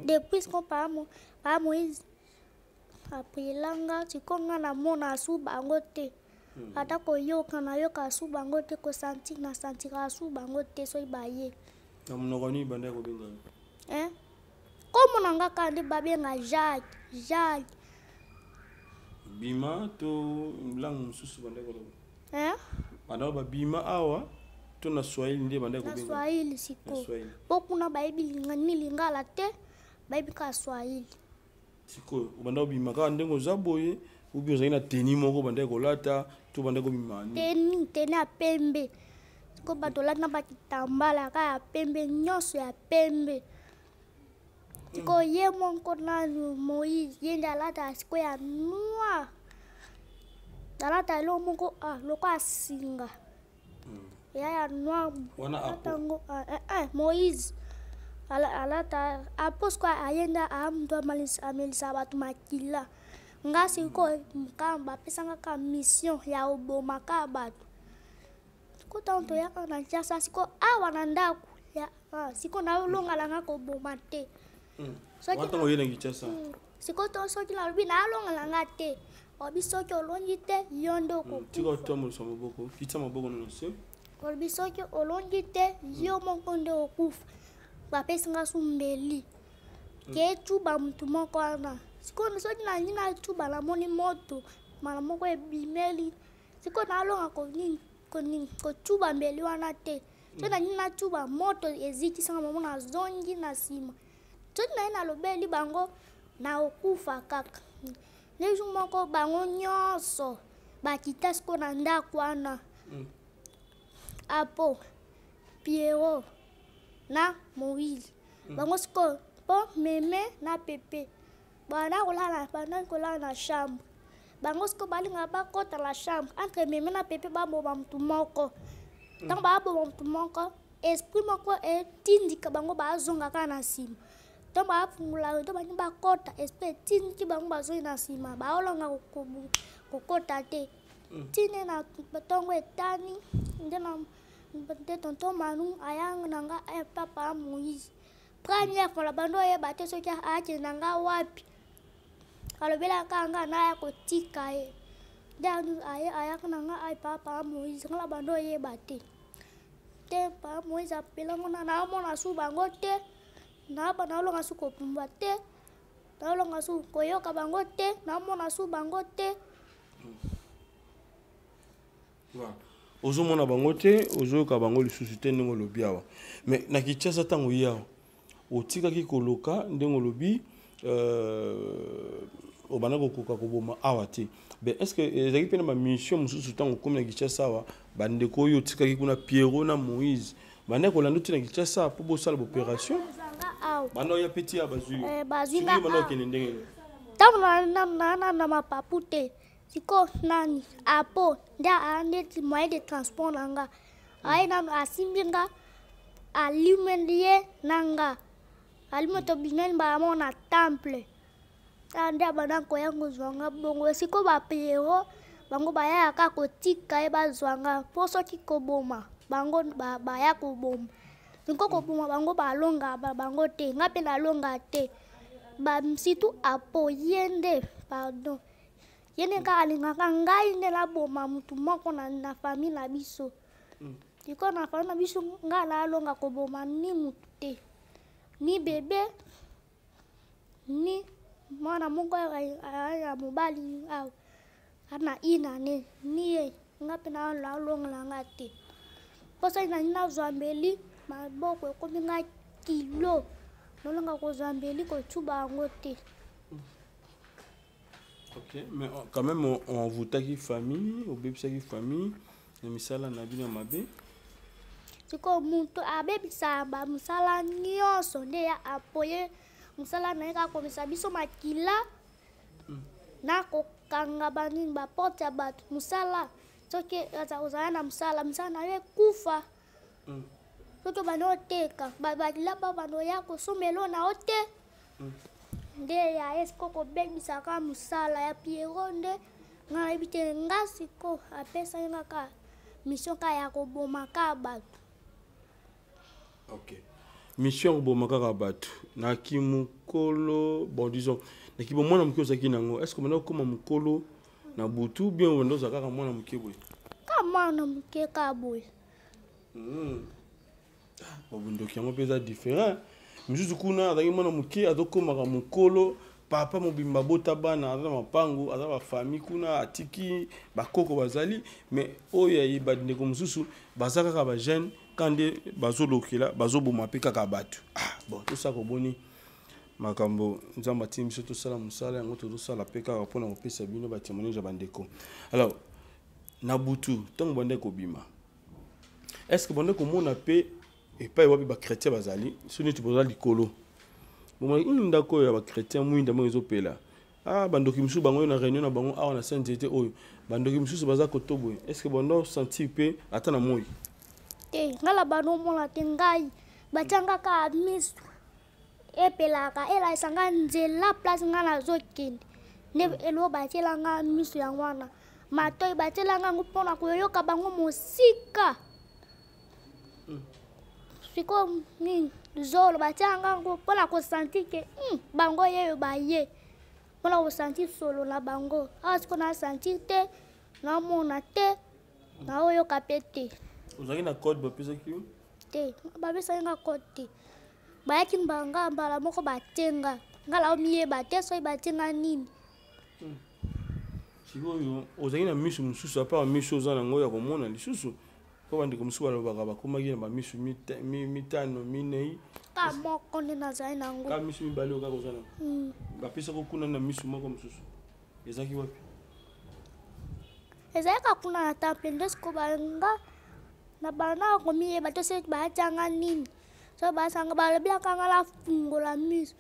Depuis siko pa Moïse apelanga sikoyo nga namona asu bango te. Ata koyoka nayoka asu bango te, kosentir nasentira asu bango te soki baye. Na monoko nini bandaki kobenga yo? Hein? Komona nga kaka nde babenga Jacques, Jacques. Bima to langue mosusu bandaki koloba? Hein? Bandaki babima awa to na Swahili nde bandaki Na kobenga? Swahili sikoyo. Na Swahili. Po kuna bayebi ni lingala te, bayebi kaka Swahili. Sikoyo obanda kobima kaka ndenge oza boye, ou bien ozalaki na tenue moko obandaki kolata to obandaki kobima nini? Tenue, tenue ya pembe. Sikoyo bato olati na bakitambala kaka ya pembe, nyonso ya pembe. Sikoyo ye moko nanu Moïse, ye nde alataka sikoyo ya noir. Alata eloko moko, lokola singa. Ya ya noir. Wana apo. Alata yango, Moïse. Alata, apo sikoyo aye nde aya moto amelisa bato makila. Nga sikoyo, kaka bapesanga kaka mission ya koboma kaka bato. Sikoyo ntango toyaka na Kinshasa, sikoyo awa na ndako ya, sikoyo nalongala nga koboma te. Soki Wana ntango oye na Kinshasa. Sikoyo to soki nalobi nalongala nga te. Olobi soki olongi te, yo nde okokufa. Tika otambolisa maboko, kitisa maboko na se. Olobi soki olongi te, yo moko nde okokufa. Bapesi nga su mbeli. Ke etuba motu moko wana. Sikoyo soki nalingi natuba, namoni moto, mbala moko ebimeli. Sikoyo nalonga kotuba mbeli wana te. Soki nalingi natuba, moto ezikisanga mamo, nazongi na nsima. Soki naye nalobeli bango, nakokufa kaka. Le jour moko bango nyonso bakita sikoyo na ndako wana. Apo, Pierrot na Moïse. Bango sikoyo po meme na Pepe. Banda kolala, banda kolala na chambre. Bango sikoyo balinga bakota na chambre entre meme na Pepe baboma mutu moko. Ntango baboma mutu moko, esprit moko etindika bango bazonga kaka na nsima. Ntango bafungola to bangi bakota, esprit etindiki bango bazongi na nsima, baolonga kokota te. Tine na ntongo etani, nde na nde tonton Manu ayanga na nga, papa Moïse. Première fois na bando oyeba te soki akende na nga wapi. Alobelaka nga na ya kotika ye. Nde ayaka na nga, papa Moïse, nga na bando oyeba te. Te papa Moïse apelango na naomona su bango te. Na ba naolonga su kopumba te. Naolonga su koyoka bango te, naomona su bango te. Voilà. Ozomona bango te, ozoyoka bango lisusu te ndenge olobi awa. Mais na Kinshasa ntango oye awa, otikaki koloka ndenge olobi, obanda kokoka koboma awa te. Mais est-ce que ezalaki mpe na ba mission mosusu ntango okomi na Kinshasa awa, bandeko oyo otikaki kuna Pierrot na Moïse, Banda kolanda ti na Kinshasa mpo bosala baopération. Bazwanga awa. Banda oya mpe ti ya bazwi yo. Eh, bazwi nga Sikoyo banda awa. okende ndenge nini? Ntango na mapapu te, sikoyo nani apo nde aa neti moyen de transport na nga, aye nanu asimbi nga, alimeli ye na nga, alime tobimeli mbala moko na temple. Tala nde abanda koya kozwa nga bongo. Sikoyo bapero bango bayaka kaka kotika ye bazwa nga, mpo soki koboma bango baya koboma, sikoyo koboma bango balonga bango te, nga mpe nalonga te. Ba surtout apo ye nde pardon, ye nde kaka alingaka ngai nde naboma motu moko na famille na biso. Sikoyo na famille na biso ngai nalonga koboma ni motu te, ni bebe ni mwana moko ya mobali awa ana inane, ni ye nga mpe nalongola nga te. Mposa nani nazwa mbeli, maboko ekomi nga kilo, nalonga kozwa mbeli kotuba yango te. Ok, mais quand même on envoûtaki famille, obebisaki famille na misala na bino ya mabe. Sikoyo moto abebisaka ba mosala nyonso nde ya apoye mosala na ye kaka komisa biso makila na kokanga banini baporte ya bato. Mosala soki ozala na mosala, mosala na yo ekufa. Soki obandi oteka bakila ba bando oya kosomba elo na yo te. Nde ya ye sikoyo kobebisaka mosala ya Pierrot nde nga nayebi te. Nga sikoyo apesaki nga kaka mission kaka ya koboma kaka bato. Ok, mission ya koboma kaka bato na kimokolo, bon disons na kibomwana moke ozalaki nango, est ce que obanda kokóma mokolo na butu bien obanda ozala kaka mwana moke boye? Ka mwana moke kaka boye. Bondoki yango mpe eza différent. Misusu kuna azalaki mwana moke azokomaka mokolo, papa mobimba bota bana, aza na mapango, aza bafamille kuna, atiki bakoko bazali, mais oyo ya bandeko mosusu baza kaka bajeune ka nde bazolokela bazoboma mpe kaka bato. Bon, tosala koboni makambo Nzambe atindi biso tosala mosala yango, tozosala mpe kaka mpona kopesa bino batémoignage ya bandeko. Alors na butu ntango bande kobima, est ce que bande komona mpe epai wapi bachrétien bazali? So neti boza likolo, bomoni ini ndako oyo ya bachrétien, mwinda moko ezopela, bandoki mosusu bango oyo na réunion na bango awa na saint nzete oyo, bandoki mosusu baza koto boye, est ce que bando sentir mpe ata na moi? Te, ngai na bando omona te. Ngai batianga kaka miso epelaka, elakisa nga nzela place ngai nazokende, nde eloko batiela nga miso yango wana. Matoi batiela nga yango mpona koyoka bango mosika. Sikoyo nini zolo batiela nga yango mpona kosentir ke bango yeyo baye, mpona kosentir solo na bango. Awa sikoyo nasentir te, naomona te, naoyoka mpe te. Ozalaki na code bapesaki yo? Te, bapesaki nga code te. Bayaki mbanga mbala moko batie nga, nga naomiyeba te soki batie nga nini. Sikoyo ozalaki na miso mosusu apart miso oza nango ya komona lisusu? Mpo bandeko mosusu balobaka bakomaki na bamiso mitano, minei. Ka moko nde nazali nango. Ka miso mibale oyo kaka oza nango. Bapesaka kuna na miso moko mosusu ezalaki wapi? Ezalaki kuna na temple nde sikoyo banga na banda komiyeba te soki batianga nini, soki basanga balobelaka nga nafungola miso.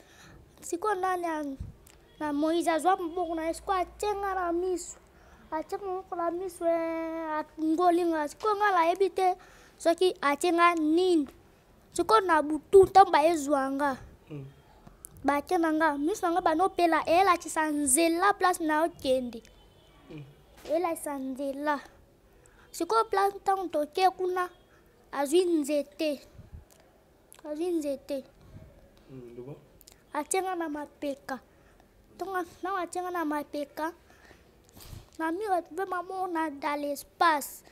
Sikoyo nani na Moïse azwa maboko na ye, sikoyo atie nga na miso, atie maboko na miso, afungoli nga. Sikoyo nga nayebi te soki atie nga nini. Sikoyo na butu ntango bayezwa nga, batie na nga miso na nga banopela, eyelakisa nzela place na okende, eyelakisa nzela. Sikoyo place ntango toke kuna, azwi nzete, azwi nzete, atie nga na mapeka. Ntango atie nga na mapeka, na mi retrouve mamo na dans l'espace.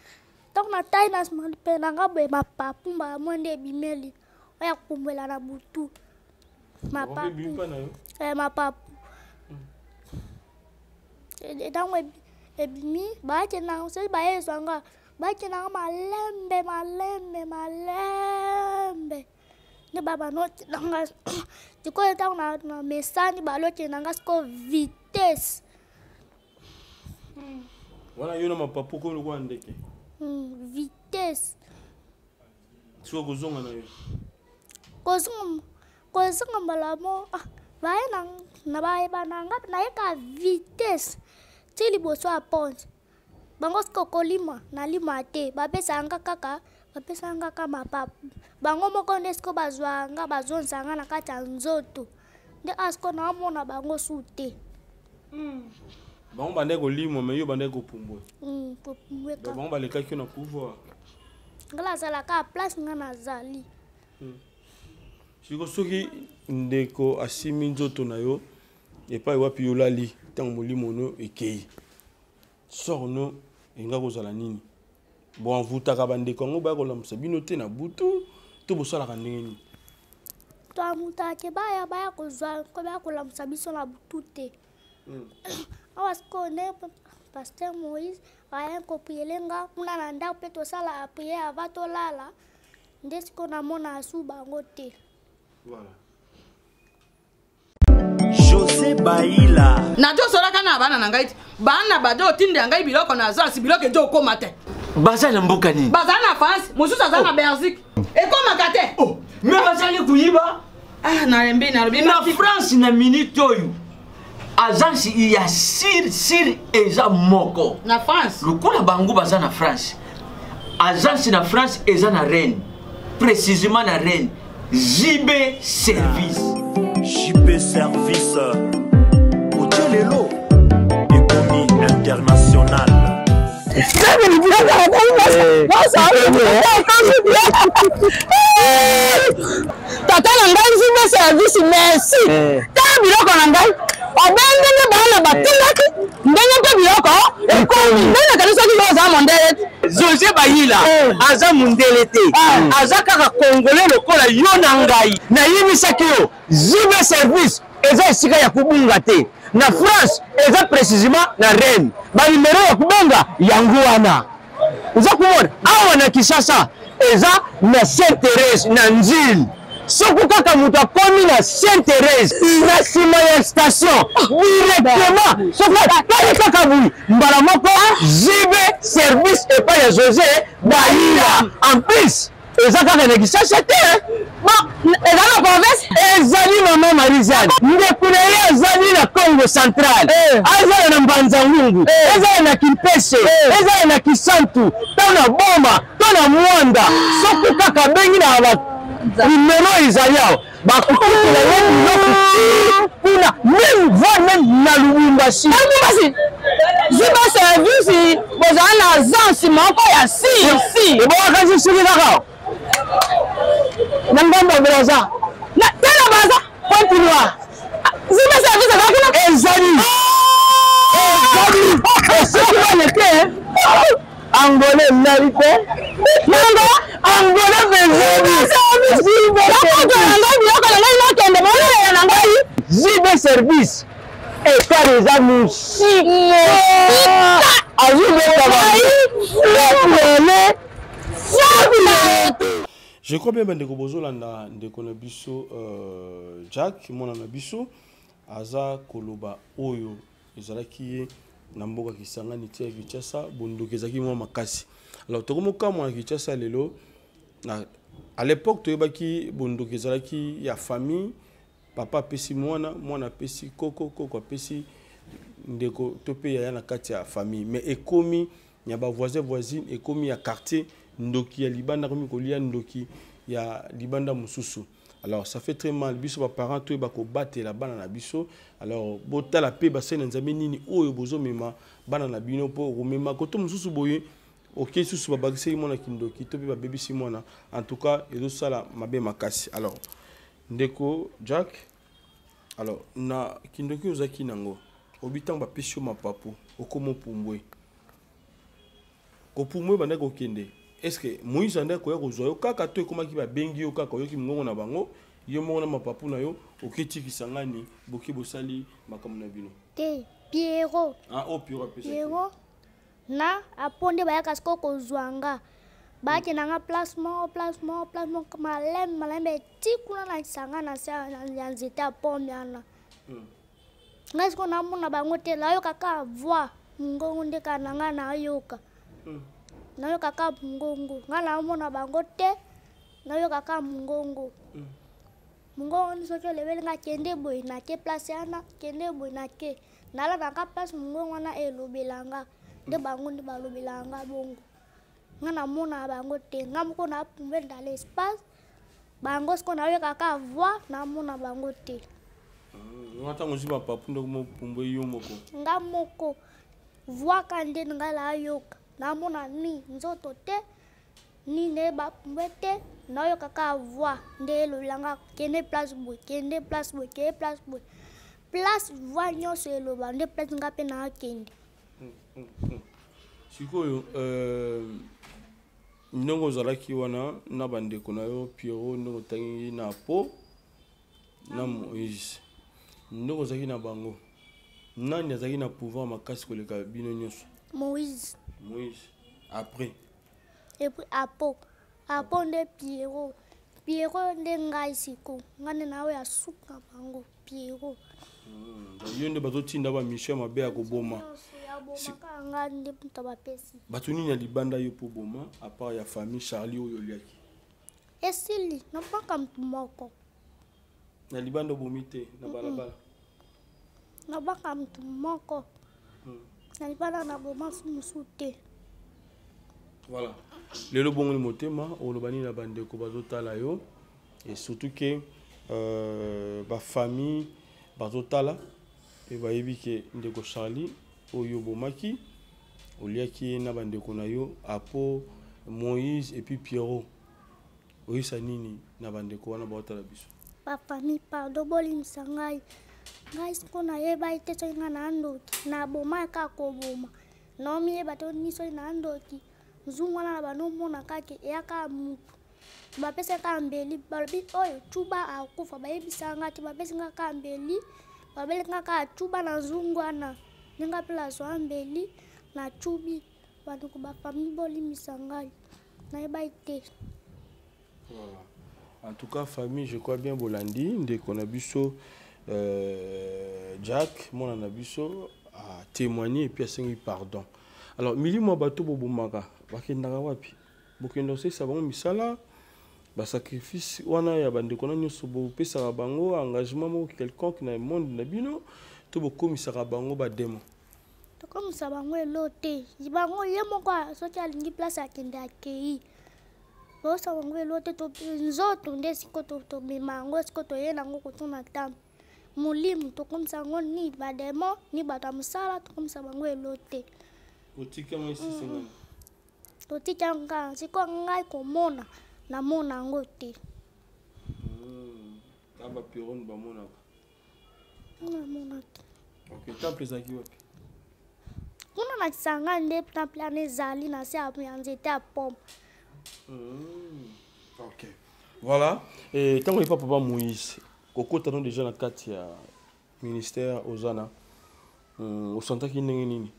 Ntango natali na mapeka na nga boye, mapapu mbala moko nde ebimeli oyo ya kopumbwela na butu. Mapapu, mapapu ntango ebimi, bakenda soki bayezwa nga, bakendanga malembe malembe malembe nde babanokendanga. Sikoyo ntango na mesani, balokendanga sikoyo vitesse. Wana yo na mapapu okomi lokola ndeke. Vitesse. Sikoyo kozonga na yo? Kozonga, kozonga mbala moko, ah, baye na, na bayeba na nga nayeka vitesse ti liboso ya ponte. Bango sikoyo kolima nalima te, bapesa nga kaka, bapesa nga kaka mapapu. Bango moko nde sikoyo bazwa nga, bazongisa nga na kati ya nzoto. Nde awa sikoyo naomona bango su te. Bango bandaki kolimwa, mais yo bandaki kopumbwe. Kopumbwe kaka. Bango balekaki yo na pouvoir. Nga nazalaka place nga nazali. Siko soki ndeko asimi nzoto na yo epai wapi yo olali ntango molimo no ekei, sort no elinga kozala nini? Bon, avutaka bandeko yango baya kolamusa bino te na butu to bosalaka ndenge nini? Toamutaka ke baya, baya kozwa, ko baya kolamusa biso na butu te. Awa sikoyo nde pasteur Moïse aya kopriele nga kuna na ndako mpe tosala prière avant tolala, nde sikoyo namona asu bango te. Voilà. José Baila. Nazosolaka na bana na ngai ti bana bazo otindela ngai biloko na agence, biloko ezo okoma te. Baza na mboka nini? Baza na France, mosusu aza na Belgique. Ekomaka te. Oh, mais bazali koyiba. Ah, nalembi, nalobi na France na minute oyo. Agence ya sir sir eza moko. Na France. Lokola bango baza na France. Agence na France eza na Rennes. Précisément na Rennes. JB Service. JB Service. Otelelo ekomi international. Tata na ngai JB Service, merci. Tala biloko na ngai. Obengeli bana batindaki ndenge mpe biloko ekomi. Ndenge nakanisaki yo oza mondele te. José Bayila aza mondele te. Aza kaka congolais lokola yo na ngai. Nayebisaki yo JB Service eza esika ya kobunga te. Na France eza précisément na Rennes. Ba numéro ya kobenga yango wana. Oza komona awa na Kinshasa eza na Sainte Thérèse na Nzili. Soki kaka moto akomi na Sainte Thérèse na nsima ya station directement, soki atali kaka boye mbala moko JB Service epai ya José Bayila. En plus eza kaka na Kinshasa te. Bon, eza na province? Ezali mama Marie-Jeanne. Ndeko na ye azali na Congo central. Azala na Mbanza-Ngungu, ezala na Kimpese, ezala na Kisantu, to na Boma, to na Mwanda. Soki kaka abengi na ba numéro ezali awa, bakokutela ye biloko ti kuna, même voire même na Lubumbashi. Na Lubumbashi? JB Service, bozala na agence moko ya si, si. Ebongaka nsi soki kaka na ngambo ya Brazza. Na te na Brazza? Pointe Noire. JB Service ezala kuna? Ezali. Ezali. Soki baleke, Angolais nali te. Nanga? Angolais bezeli. Nakoto na ngai biloko na ngai nakende bolela na ngai. JB Service. Ekar eza mosika. Azobeta bango. Je crois bien bandeko bozolanda ndeko na biso Jack, mwana na biso aza koloba oyo ezalaki ye na mboka Kisangani tia Kinshasa, bondoki ezalaki mwa makasi. Alors tokomokamwa na Kinshasa lelo, na, à l'époque toyebaki bondoki ezalaki ya famille, papa apesi mwana, mwana apesi koko, koko apesi ndeko to pe yaya na kati ya famille. Mais ekomi ya ba voisin voisine, ekomi ya quartier, ndoki ya libanda komi kolia ndoki ya libanda mosusu. Alors ça fait très mal, biso ba parents to ba kobatela bana na biso. Alors botala pe basali na Nzambe nini oyo bozomema bana na bino po komema koto mosusu boye, ok, susu babakisaki mwana kindoki to pe babebisi mwana. En tout cas ezosala mabe makasi. Alors ndeko Jack, alors na kindoki ozaki nango, obi ntango bapesi yo mapapu okoma opumbwe, kopumbwe bandaki kokende, est-ce que Moïse andaki koya kozwa yo kaka to ekomaki babengi yo kaka oyoki mongongo na bango, yo moko na mapapu na yo oketi Kisangani, boki bosali makambo na bino? Te, Pierrot. Ah, oh, Pierrot apesaki. Pierrot na aponde bayaka sikoyo kozwa nga. Bayaki na nga place moko, place moko, place moko, malembe, malembe, ti kuna na Kisangani na se ya nzete ya pomme wana. Ngai sikoyo namona bango te, nayoka kaka voix, mongongo nde kaka na ngai nayoka. Nayoka kaka mongongo, ngai namona bango te. Nayoka kaka mongongo. Mongongo wana soki olobeli nga kende boye nake place wana, kende boye nake. Nalandaka place mongongo wana elobela nga. Nde bango nde balobelaka nga bongo. Nga namonaka bango te. Nga moko napumbe dans l'espace. Bango sikoyo nayoka kaka voix, namona bango te. Nga ntango ozwi mapapu nde okomopumbwe yo moko. Nga moko. Voix ka nde nga nayoka. Namona ni nzoto te, ni nde bapumbwe te. Nayoka kaka voix nde elobela nga kende place boye, kende place boye, kende place boye. Place voix nyonso eloba nde place nga mpe nakende. Sikoyo ndenge ozalaki wana na bandeko na yo Pierrot, ndenge otangi na Po na Moïse, ndenge ozalaki na bango, nani azalaki na pouvoir makasi koleka bino nyonso? Moïse. Moïse. Après? Et puis Apo. Apo nde Pierrot. Pierrot nde ngai siko. Ngai nde naoyo ya suka bango Pierrot. Yo nde bazotinda ba mission mabe ya koboma. Ya bomaka ngai nde moto bapesi. Bato nini ya libanda yo po boma à part ya famille Charlie oyo oliaki? Esili, nabaka moto moko. Na libanda obomi te na balabala? Nabaka moto moko. Na libanda naboma mosusu te. Voilà. Lelo bongoli motema, oloba nini na bandeko bazotala yo et surtout que ba famille bazotala et bayebi ke ndeko Charlie oyo bomaki oliaki na bandeko na yo Apo, Moïse et puis Pierrot. Oyisa nini na bandeko wana baotala biso? Ba famille pardon bolimisa ngai. Ngai siko nayeba te soki ngai na ndoki, naboma kaka koboma. Naomiyeba te ni soki na ndoki. Nzungu wana na bando omona kaka eyaka mutu. Bapesa kaka mbeli, balobi oyo tuba akufa, bayebisa nga te, bapesi nga kaka mbeli, babeli nga kaka tuba na nzungu wana. Ndenge mpe nazwa mbeli, na tubi. Bandeko ba famille bolimisa ngai. Nayebaki te. Voilà. En tout cas, famille, je crois bien Bolandi, ndeko na biso Jack, mwana na biso a témoigné et puis a sengi pardon. Alors, milimo bato bobomaka, bakendaka wapi? Bokenda kosalisa bango misala, ba sacrifice wana ya bandeko na nyonso bopesaka bango engagement moko quelconque na monde na bino to bokomisaka bango ba démon. Tokomisa bango elo te. Bango ye moko soki alingi place akende akei. Bosa bango elo te, to nzoto nde siko tomema yango siko toye nango kotuna temple. Molimo tokomisa yango ni ba démon ni bato ya mosala tokomisa bango elo te. Otika yango esisi ngani? Totika yango kaka siko ngai komona namona yango te. Na ba Pierrot bamonaka. Namona te. Ok, temple ezalaki wapi? Kuna na Kisangani nde temple wana ezali na se ya nzete ya pomme. Ok. Voilà. Et tant que papa Moïse, kokota no déjà na kati ya ministère Ozana. Osantaki ndenge nini?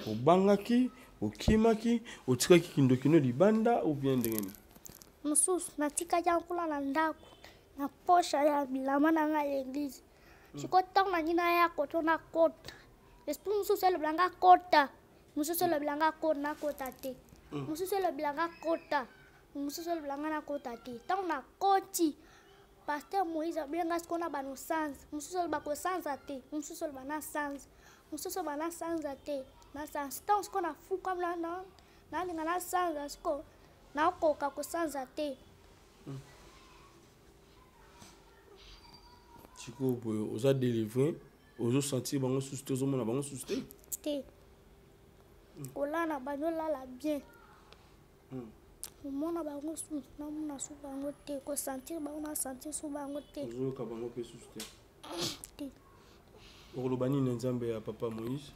Obangaki, okimaki, otikaki kindoki no libanda ou bien ndenge nini? Mosusu natikaki yango kuna na ndako na poche ya bilamba na ngai ya église. Sikoyo ntango nangi naya koto nakota, esprit mosusu elobela nga kota, mosusu elobela nga kota nakota te, mosusu elobela nga kota, mosusu elobela nga nakota te. Ntango nakoti, pasteur Moïse abenga sikoyo na bano sanza, mosusu aloba kosanza te, mosusu aloba na sanza, mosusu aloba na sanza te, na sanza. Ntango sikoyo nafuka nalinga na sanza sikoyo nakoka kosanza te. Sikoyo boye oza délivré, ozosentir bango susu te, ozomona bango susu te? Te. Kolala bazolala bien. Omona bango susu, namona susu bango te, kosentir bango nasentir susu bango te. Ozoyoka bango mpe susu te? Te. Okoloba nini na Nzambe ya papa Moïse?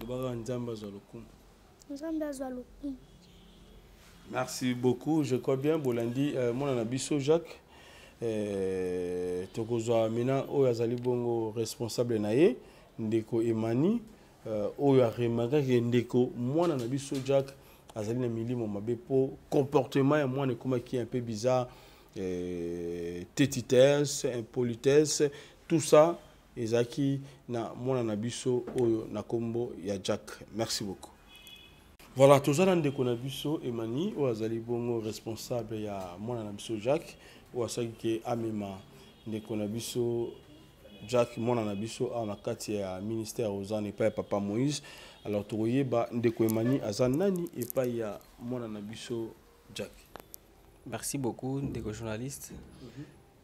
Lobaka Nzambe azwa lokumu. Nzambe azwa lokumu. Merci beaucoup, je crois bien Bolandi mwana na biso Jacques. Tokozwa maintenant oyo azali bongo responsable na ye ndeko Emani oyo a remarqué ndeko mwana na biso Jacques azali na milimo mabe po comportement ya mwana ekomaki un peu bizarre, tétitesse, impolitesse, tout ça ezalaki na mwana na biso oyo na kombo ya Jacques. Merci beaucoup. Voilà, toza na ndeko na biso Emani oyo azali bongo responsable ya mwana na biso Jacques, oyo asalaki ke amema ndeko na biso Jacques, mwana na biso, awa na kati ya ministère Hosanna epai ya papa Moïse. Alors tokoyeba ndeko Emani aza nani epai ya mwana na biso Jacques. Merci beaucoup, ndeko journaliste.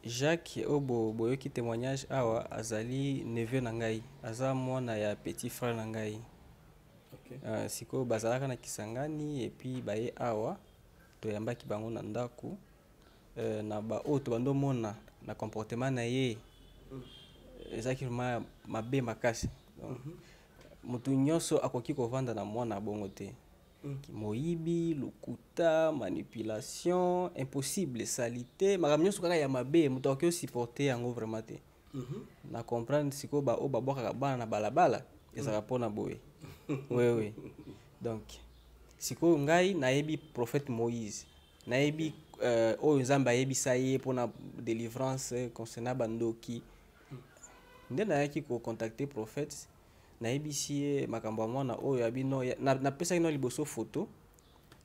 Jacques oyo boyoki témoignage awa azali neveu na ngai, aza mwana ya petit frère na ngai. Sikoyo bazalaka na Kisangani et puis baye awa, toyambaki bango na ndako. Na baoyo tobandi omona na comportement na ye ezalaki vraiment mabe makasi. Donc motu nyonso akoki kovanda na mwana bongo te. Moyibi, lokuta, manipulation, impossible, salité, makambo nyonso kaka ya mabe, moto akoki osupporte yango vraiment te. Na comprendre sikoyo baoyo babwakaka bana na balabala ezalaka mpona boye. Oui, donc sikoyo ngai nayebi prophète Moïse, nayebi oyo Nzambe ayebisa ye mpona délivrance concernant bandoki. Nde nayaki kocontacte prophète, nayebisi ye makambo ya mwana oyo. Abi no, napesaki no liboso photo,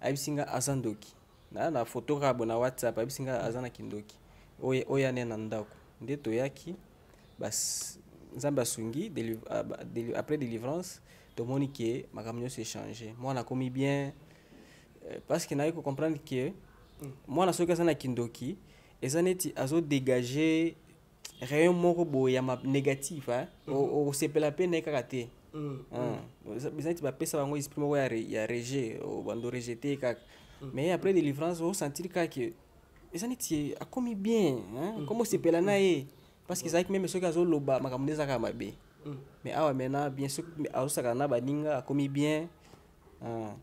ayebisi nga aza ndoki. Na photo kaka boye na WhatsApp, ayebisi nga aza na kindoki oyo, oyo ane na ndako. Nde toyaki, bas Nzambe asungi, après délivrance tomoni ke makambo nyonso echange, mwana akomi bien. Parce que naye kocomprendre ke mwana soki aza na kindoki, eza neti azodégage rayon moko boye ya négatif, hein? Okosepela mpe na ye kaka te. Ah, eza neti bapesa bango esprit moko ya rejet, bando rejeter kaka. Mais après délivrance osentir kaka ke eza neti akomi bien, hein? Komi osepela na ye, parce que ezalaki même soki azoloba, makambo nde eza kaka mabe. Mais awa maintenant bien, soki azosakana na baninga, akomi bien. Ah.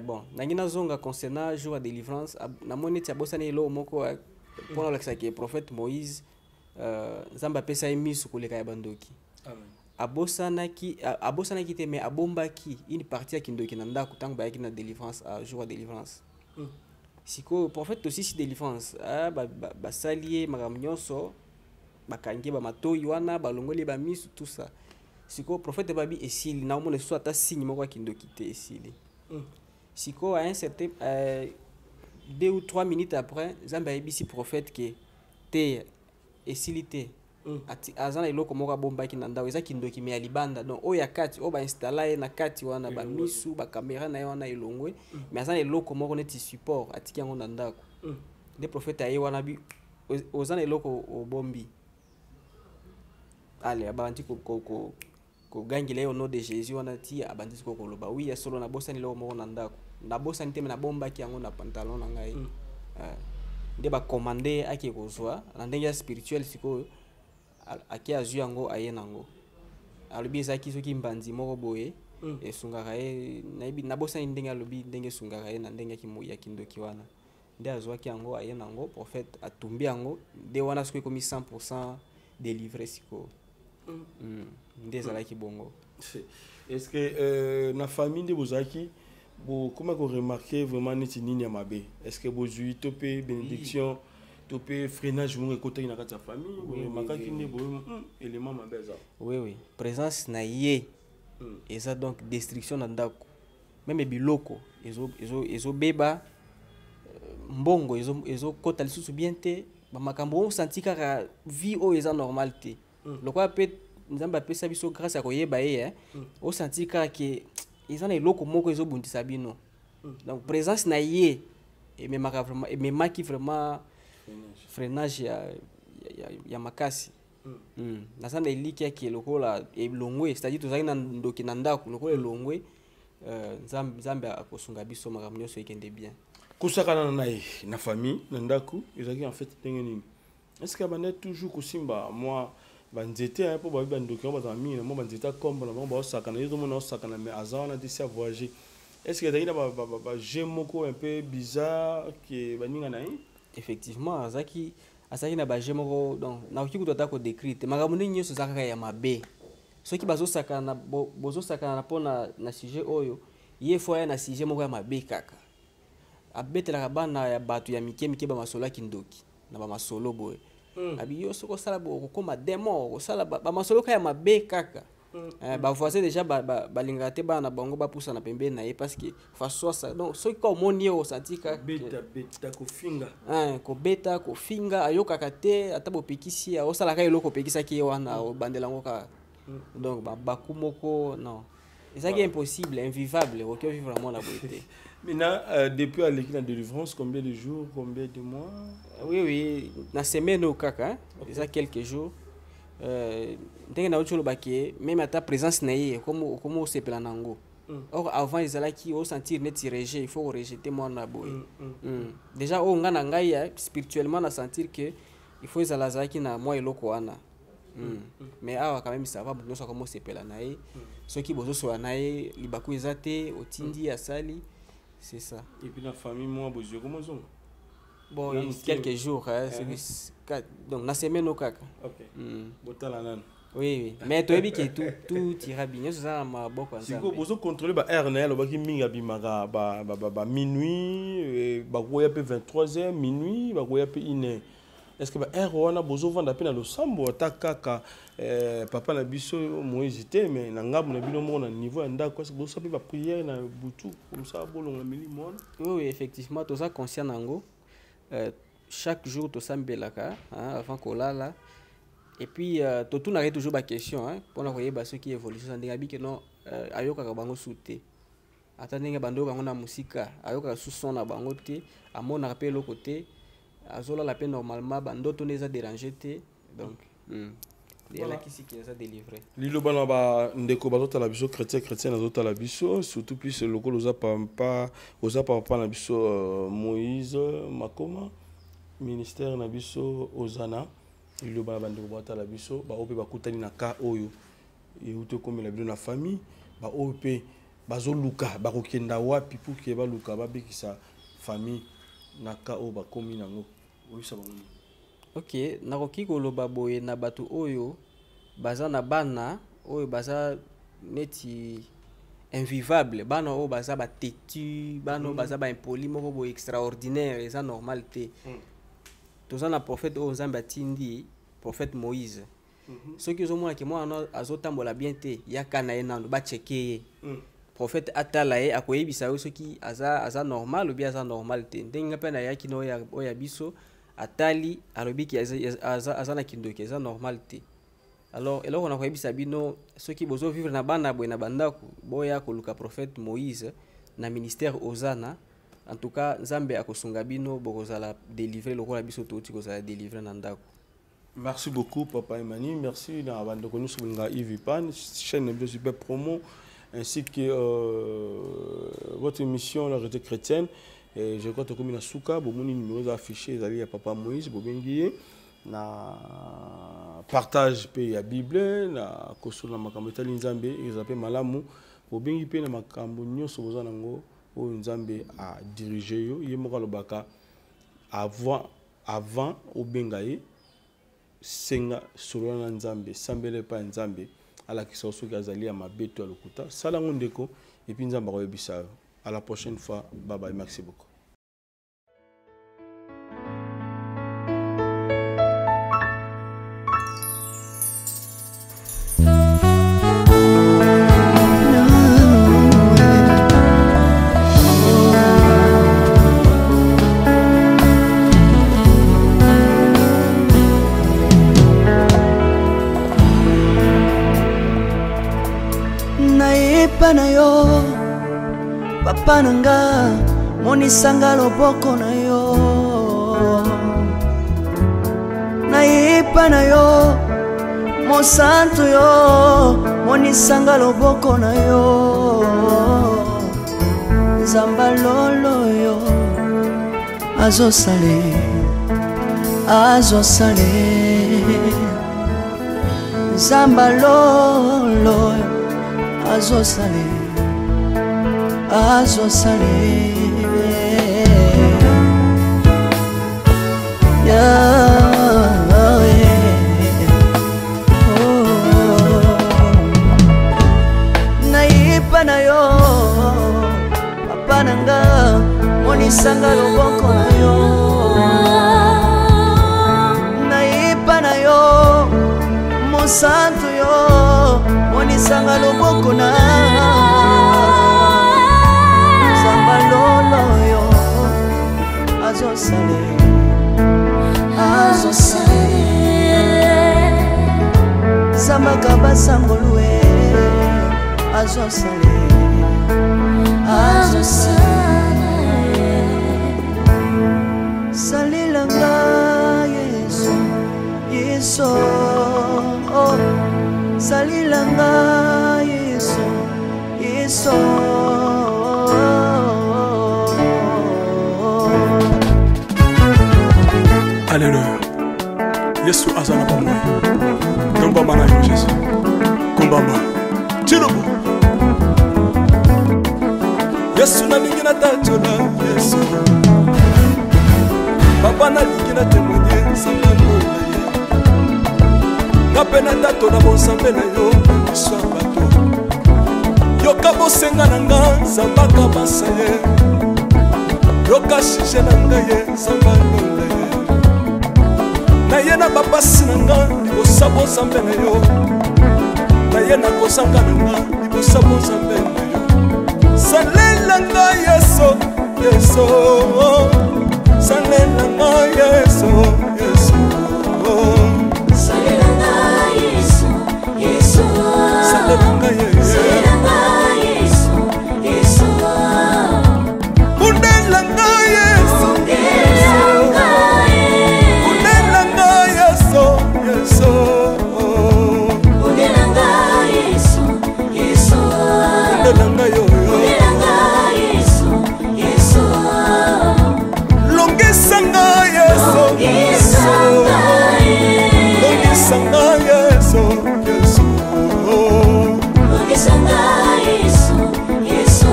Bon, nangi nazonga concernant jour ya délivrance. Namoni neti abosani eloko moko mpona olakisaki prophète Moïse, Nzambe apesa ye miso koleka ya bandoki. Abosanaki te, mais abombaki une partie ya kindoki na ndako ntango bayaki na délivrance, jour ya délivrance. Sikoyo prophète tosisi délivrance, basali ye makambo nyonso, bakangi ye bamatoi wana, balongoli ye bamiso, tout ça. Sikoyo prophète babi esili, naomona lisusu ata signe moko ya kindoki te, esili. Sikoyo à un certain 2 ou 3 minutes après, Nzambe ayebisi prophète ke te, esili te. Aza na eloko moko abombaki na ndako, eza kindoki mais ya libanda. Donc oyo ya kati oyo bainstalla ye na kati wana, bamisu, bacaméra na ye wana elongwe, mais aza na eloko moko neti support, atiki yango na ndako. Nde prophète aye wana bi oza na eloko obombi. Ale abandi kogangela ye au nom de Jésus wana ti abandi sikoyo koloba: "Oui, ya solo, nabosani eloko moko na ndako. Nabosani te, mais nabombaki yango na pantalon na ngai." Nde bacommande ake kozwa na ndenge ya spirituel. Sikoyo ake azwi yango, aye nango, alobi ezalaki soki mbanzi moko boye esungaka ye. Nayebi nabosani ndenge alobi, ndenge esungaka ye na ndenge ya kindoki wana. Nde azwaki yango, aye nango, prophète atumbi yango. Nde wana soki ekomi 100 délivré sikoyo. Nde ezalaki bongo. Est ce que na famille nde bozalaki, bokoma koremarke vraiment neti nini ya mabe? Est ce que bozwi to mpe bénédiction to mpe freinage moko ekotaki na kati ya famille? Boremarkaki nde boye élément mabe eza? Oui, présence na ye eza donc destruction na ndako. Même biloko ezobeba, mbongo ezokɔta lisusu bien te, bamakambo osanti kaka vie oyo eza normal te. Lokola mpe Nzambe apesa biso grâce ya koyeba ye, eh, osanti kaka ke eza na eloko moko ezobundisa bino. Donc présence na ye ememaka vraiment, ememaki vraiment freinage ya makasi. Naza na eliki yake lokola elongwe, c'est-à-dire tozalaki na ndoki na ndako, lokola elongwe, Nzambe akosunga biso, makambo nyonso ekende bien. Kosakana na ye na famille, na ndako, ezalaki en fait ndenge nini? Est ce que abandaki toujours kosimba mwa banzete? Mpo babi bandoki yango bazala mingi na mwa banzete akombo na bango, baosakana. Ye ozomona osakana, mais aza wana te, si avoyage. Est ce que ezalaki na bajeu moko un peu bizarre ke baninga na ye? Effectivement, azalaki na bajeu moko. Donc nakoki kutu ata kodécrire te. Makambo ndenge nyonso eza kaka ya mabe. Soki bazosakana, bozosakana mpona na sujet oyo, ye faut aya na sujet moko ya mabe kaka. Abetelaka bana ya bato ya mike mike bamasolo ya kindoki na bamasolo boye. Abi yo soki osala boye, okokóma démon, okosala bamasolo kaka ya mabe kaka. Bavoisin déjà balingaka te bana na bango bapusana pembeni na ye parce que façon donc soki ka omoni ye osanti kaka beta beta kofinga. Kobeta, kofinga, ayokaka te. Ata bopekisi ye, aosalaka eloko opekisaki ye wana, obandela yango kaka. Donc baku moko non, ezalaki impossible, invivable, okoki ovivre na mwana boye te. Maintenant, depuis aleki na délivrance, combien de jours, combien de mois? Oui, na semaine oyo kaka, hein, eza quelques jours. Ndenge nauti olobaki ye, même ata présence na ye okoma osepela na yango. Or avant ezalaki osentir neti rejet, il faut korejeter mwana boye. Déjà oyo nga na ngai spirituellement na sentir que il faut ezala azalaki na mwa eloko wana. Mais awa quand même ça va, moto nyonso akoma osepela na ye. Soki bozosola na ye, libaku eza te, otindi, asali, c'est ça. Et puis la famille, moi, bozwi comment zonga? Bon, Nanu te. quelques jours, hein, donc na semaine oyo kaka. Botala nanu. Oui, mais toyebi ke tout ira bien, nyonso eza na maboko ya Sikoyo Nzambe. bozocontrôle ba heure na ye. Alobaki mingi abimaka ba minuit, bakoya mpe 23 heures, minuit, bakoya mpe 1 heure. Est ce que ba heure wana bozovanda mpe na losambo, ata kaka papa na biso Moïse te, mais na ngambo na bino moko na niveau ya ndako, est ce que bozosala mpe baprière na butu comme ça bolongola milimo wana? Oui, effectivement, toza conscient nango. Chaque jour tosambelaka, hein, avant kolala. Et puis totunaka ye toujours baquestion, hein, mpona koyeba soki évolution eza ndenge abiki. Non, ayokaka bango su te. Ata ndenge bando oyoka yango na mosika, ayokaka su son na bango te, amonaka mpe eloko te, azolala mpe normalement, bandoto nde eza dérange te. Donc elakisi ke eza délivré. Liloba na bandeko bazotala biso, chrétien, chrétien azotala biso, surtout plus lokola oza papa, oza papa na biso Moïse Makoma, ministère na biso Ozana, liloba na bandeko bazotala biso, baoyo mpe bakutani na cas oyo euti okomela bino na famille, baoyo mpe bazoluka bakokenda wapi pour ke baluka babikisa famille na cas oyo bakomi nango, oyebisa bango nini? Ok, nakoki koloba boye na bato oyo baza na bana oyo baza neti invivable, bana oyo baza batetu, bana oyo baza baimpoli moko boye extraordinaire, eza normal te. Toza na prophète oyo Nzambe atindi, prophète Moïse. Soki ozomona ke mwana wana azotambola bien te, yaka na ye nano bacheke ye. Prophète atala ye, akoyebisa yo soki aza normal obi aza normal te. Ndenge nga mpe nayaki na oyo ya biso, atali, alobi ke aza na kindoki, eza normal te. Alors eloko na koyebisa bino, soki bozovivre na bana boye na bandako, boya koluka prophète Moïse na ministère Ozana. En tout cas Nzambe akosunga bino, bokozala délivré lokola biso touti kozala délivré na ndako. Merci beaucoup, Papa Emani. Merci na bandeko nyonso bolinga Yves Pan, chaîne na super promo, ainsi que votre émission La Réalité chrétienne. Et je crois que tokomi na suka, bomoni numéro eza affiché, ezali ya Papa Moïse, bobengi ye na partage pe ya Bible, na kosola makambo etali Nzambe, eza pe malamu, bobengi pe na makambo nyonso boza nango oyo Nzambe a dirige yo, ye moko alobaka avant obenga ye, senga solola na Nzambe, sambela epai ya Nzambe, alakisa yo soki azali ya mabe to ya lokuta. Sala yango ndeko, et puis Nzambe akoyebisa yo. À la prochaine fois, bye bye, merci beaucoup. Nayepa na yo, papa na nga, monisanga loboko na yo. Nayepa na yo, mosantu yo, monisanga loboko na yo. Nzamba lolo yo azosale, azosale. Nzamba lolo azosale, azosale. Yahweh. Oh. Nayepa na yo, papa na nga, monisanga loboko na yo. Nayepa na yo, mosantu yo, Monisanga loboko na Nzambe lolo yo azosale azosale Nzambe basangolu e azosale azosale Salelanga Yesu Yesu oh. Salelanga Yesu Yesu Alléluia. Yesu aza na bomoi. Tombama na yo Jésus. Kumbama. Tilobo. Yesu nalingi natatola Yesu. Papa nalingi na témoigner nzambe na ye. Nga mpe natatola bonzambe na yo na miso ya bato. Yoka bosenga na nga nzambe akabasa ye. Yoka sujet na ngai ye nzambe alonda ye. Naye na bapasi na nga libosa bonzambe na yo. Naye na kozanga na nga libosa bonzambe na yo. Salela nga Yesu, Yesu. Salela nga Yesu, Yesu. Salela nga Yesu, Yesu. Salela nga Yesu. Salela nga Yesu, Yesu. Bundela nga Yesu. Bundela nga Yesu. Bundela nga Yesu, Yesu. Bundela nga Yesu, Yesu. Bundela nga yo, yo. Bundela nga Yesu, Yesu. Longisa nga Yesu. Longisa nga Yesu. Longisa nga Yesu, Yesu. Longisa nga Yesu, Yesu.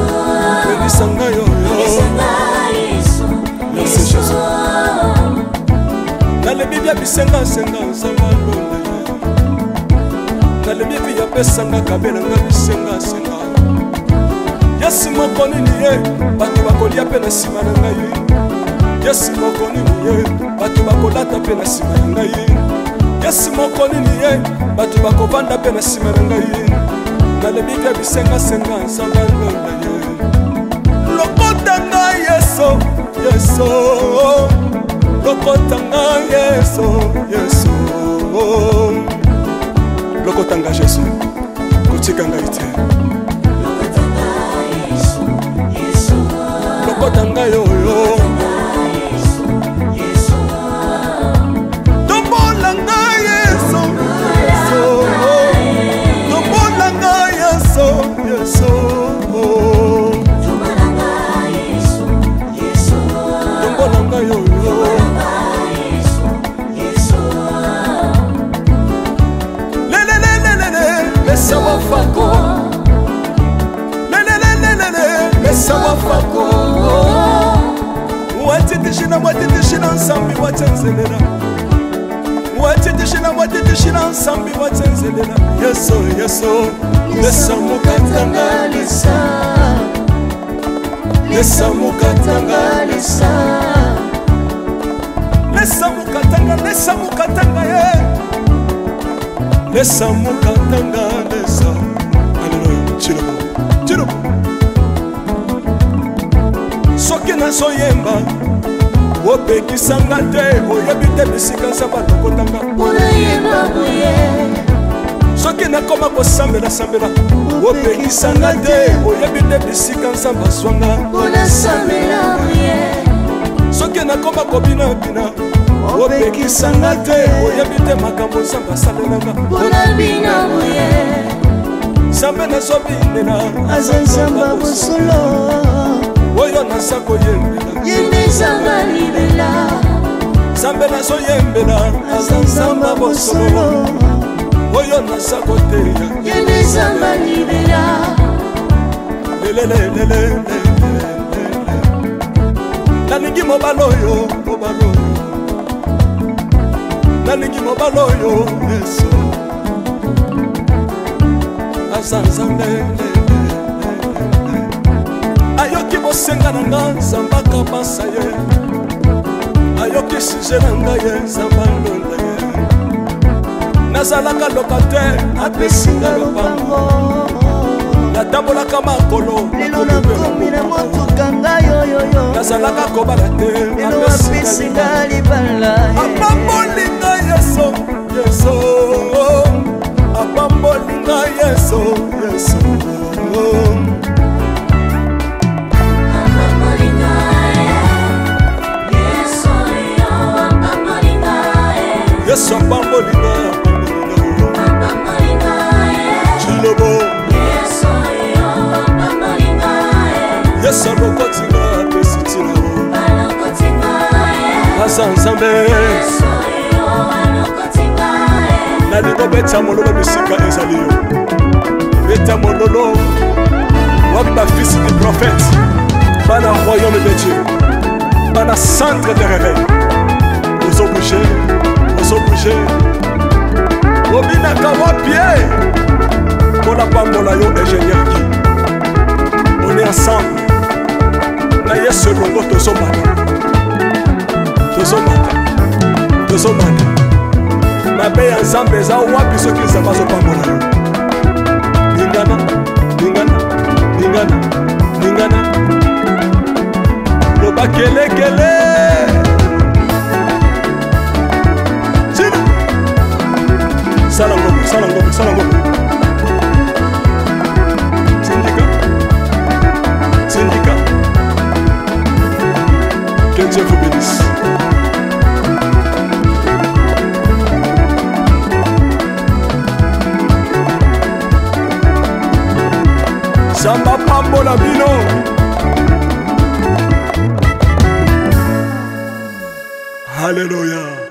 Longisa nga yo, yo. Longisa nga Yesu, Merci Yesu. Jésus. Nalebi bia bisengasenga nzambe alonda ye. Nalebi epi yapesanga kabelanga bisengasenga. Yesu moko nini ye bato bakolia mpe na nsima na ngai. Yesu moko nini ye bato bakolata mpe na nsima na ngai. Yesu moko nini ye bato bakovanda mpe na nsima na ngai. Nalebi bia bisengasenga nzambe alonda ye. Lokota ngai Yesu, Yesu. Lokota ngai Yesu, Yesu. Lokota ngai Jésus, kotika ngai te. Yesu, Yesu. Lokota ngai oyo. Yesu, Yesu. Tombola ngai Yesu, Yesu. Tombola ngai Yesu, Yesu. Tombola nga Yesu, Yesu. Tombola ngai oyo. Tombola nga Yesu, Yesu. Lelelelelele, lesa wafako. Lelelelelele, lesa wafako. Watitishina, watitishina nsambi watsenzelela. Watitishina, watitishina nsambi watsenzelela. Yesu, Yesu, lesa mukatanga lesa lesa mukatanga lesa lesa mukatanga lesa mukatanga ye lesa mukatanga lesa. Alleluya. Chilobo, chilobo. Soki nazoyemba opekisanga te, oyebi te bisika nzambe alokotanga. Unayemba boye. Soki nakoma kosambela-sambela opekisanga te, oyebi te bisika nzambe azwanga. Unasambela boye. Soki nakoma kobinabina opekisanga te, oyebi te makambo nzambe asalelanga. Unabina boye. Nzambe nazobinela aza nzambe bosolo oyo naza koyembela. Ye nde nzambe libela. Nzambe nazoyembela aza nzambe bosolo oyo naza koteya. Ye nde nzambe libela. Lelelelelele nalingi mobali oyo, mobali oyo nalingi, mobali oyo Yesu aza nzambe. Ayoki bosenga na nga nzambe akabasa ye, ayoki sujet na ngai ye nzambe alonda ye. Nazalaka locataire, apesinga lopango. Natambolaka makolo, lelo nakomi na motuka ngai yoyoyo. Nazalaka kobala te, lelo apesinga libala. Apamboli ngai Yesu, Yesu. Apamboli ngai Yesu, Yesu. Yesu apamboli ngai, apamboli ngai. Chilobo. Yesu alokoti ngai, apesi ntina. Aza Nzambe. Nalingi obeta mololo bisika ezali yo. Beta mololo. Wapi bafils du prophète? Bana royaume de Dieu. Bana centre de réveil. Ozobouge, ozobouge. Obinaka wapi ye? Mpona pambola yo ingénieur Guy. On est ensemble. Na Yesu elongo tozomata. Tozomata. Tozomata. Mabe ya Nzambe eza wapi soki Nzambe azopambola yo? Lingana, lingana, lingana, lingana. Loba kelekele. Tina. Sala ngombe, sala ngombe, sala ngombe. Tindika. Tindika. Que Dieu vous bénisse. Nzambe apambola bino. Alléluia.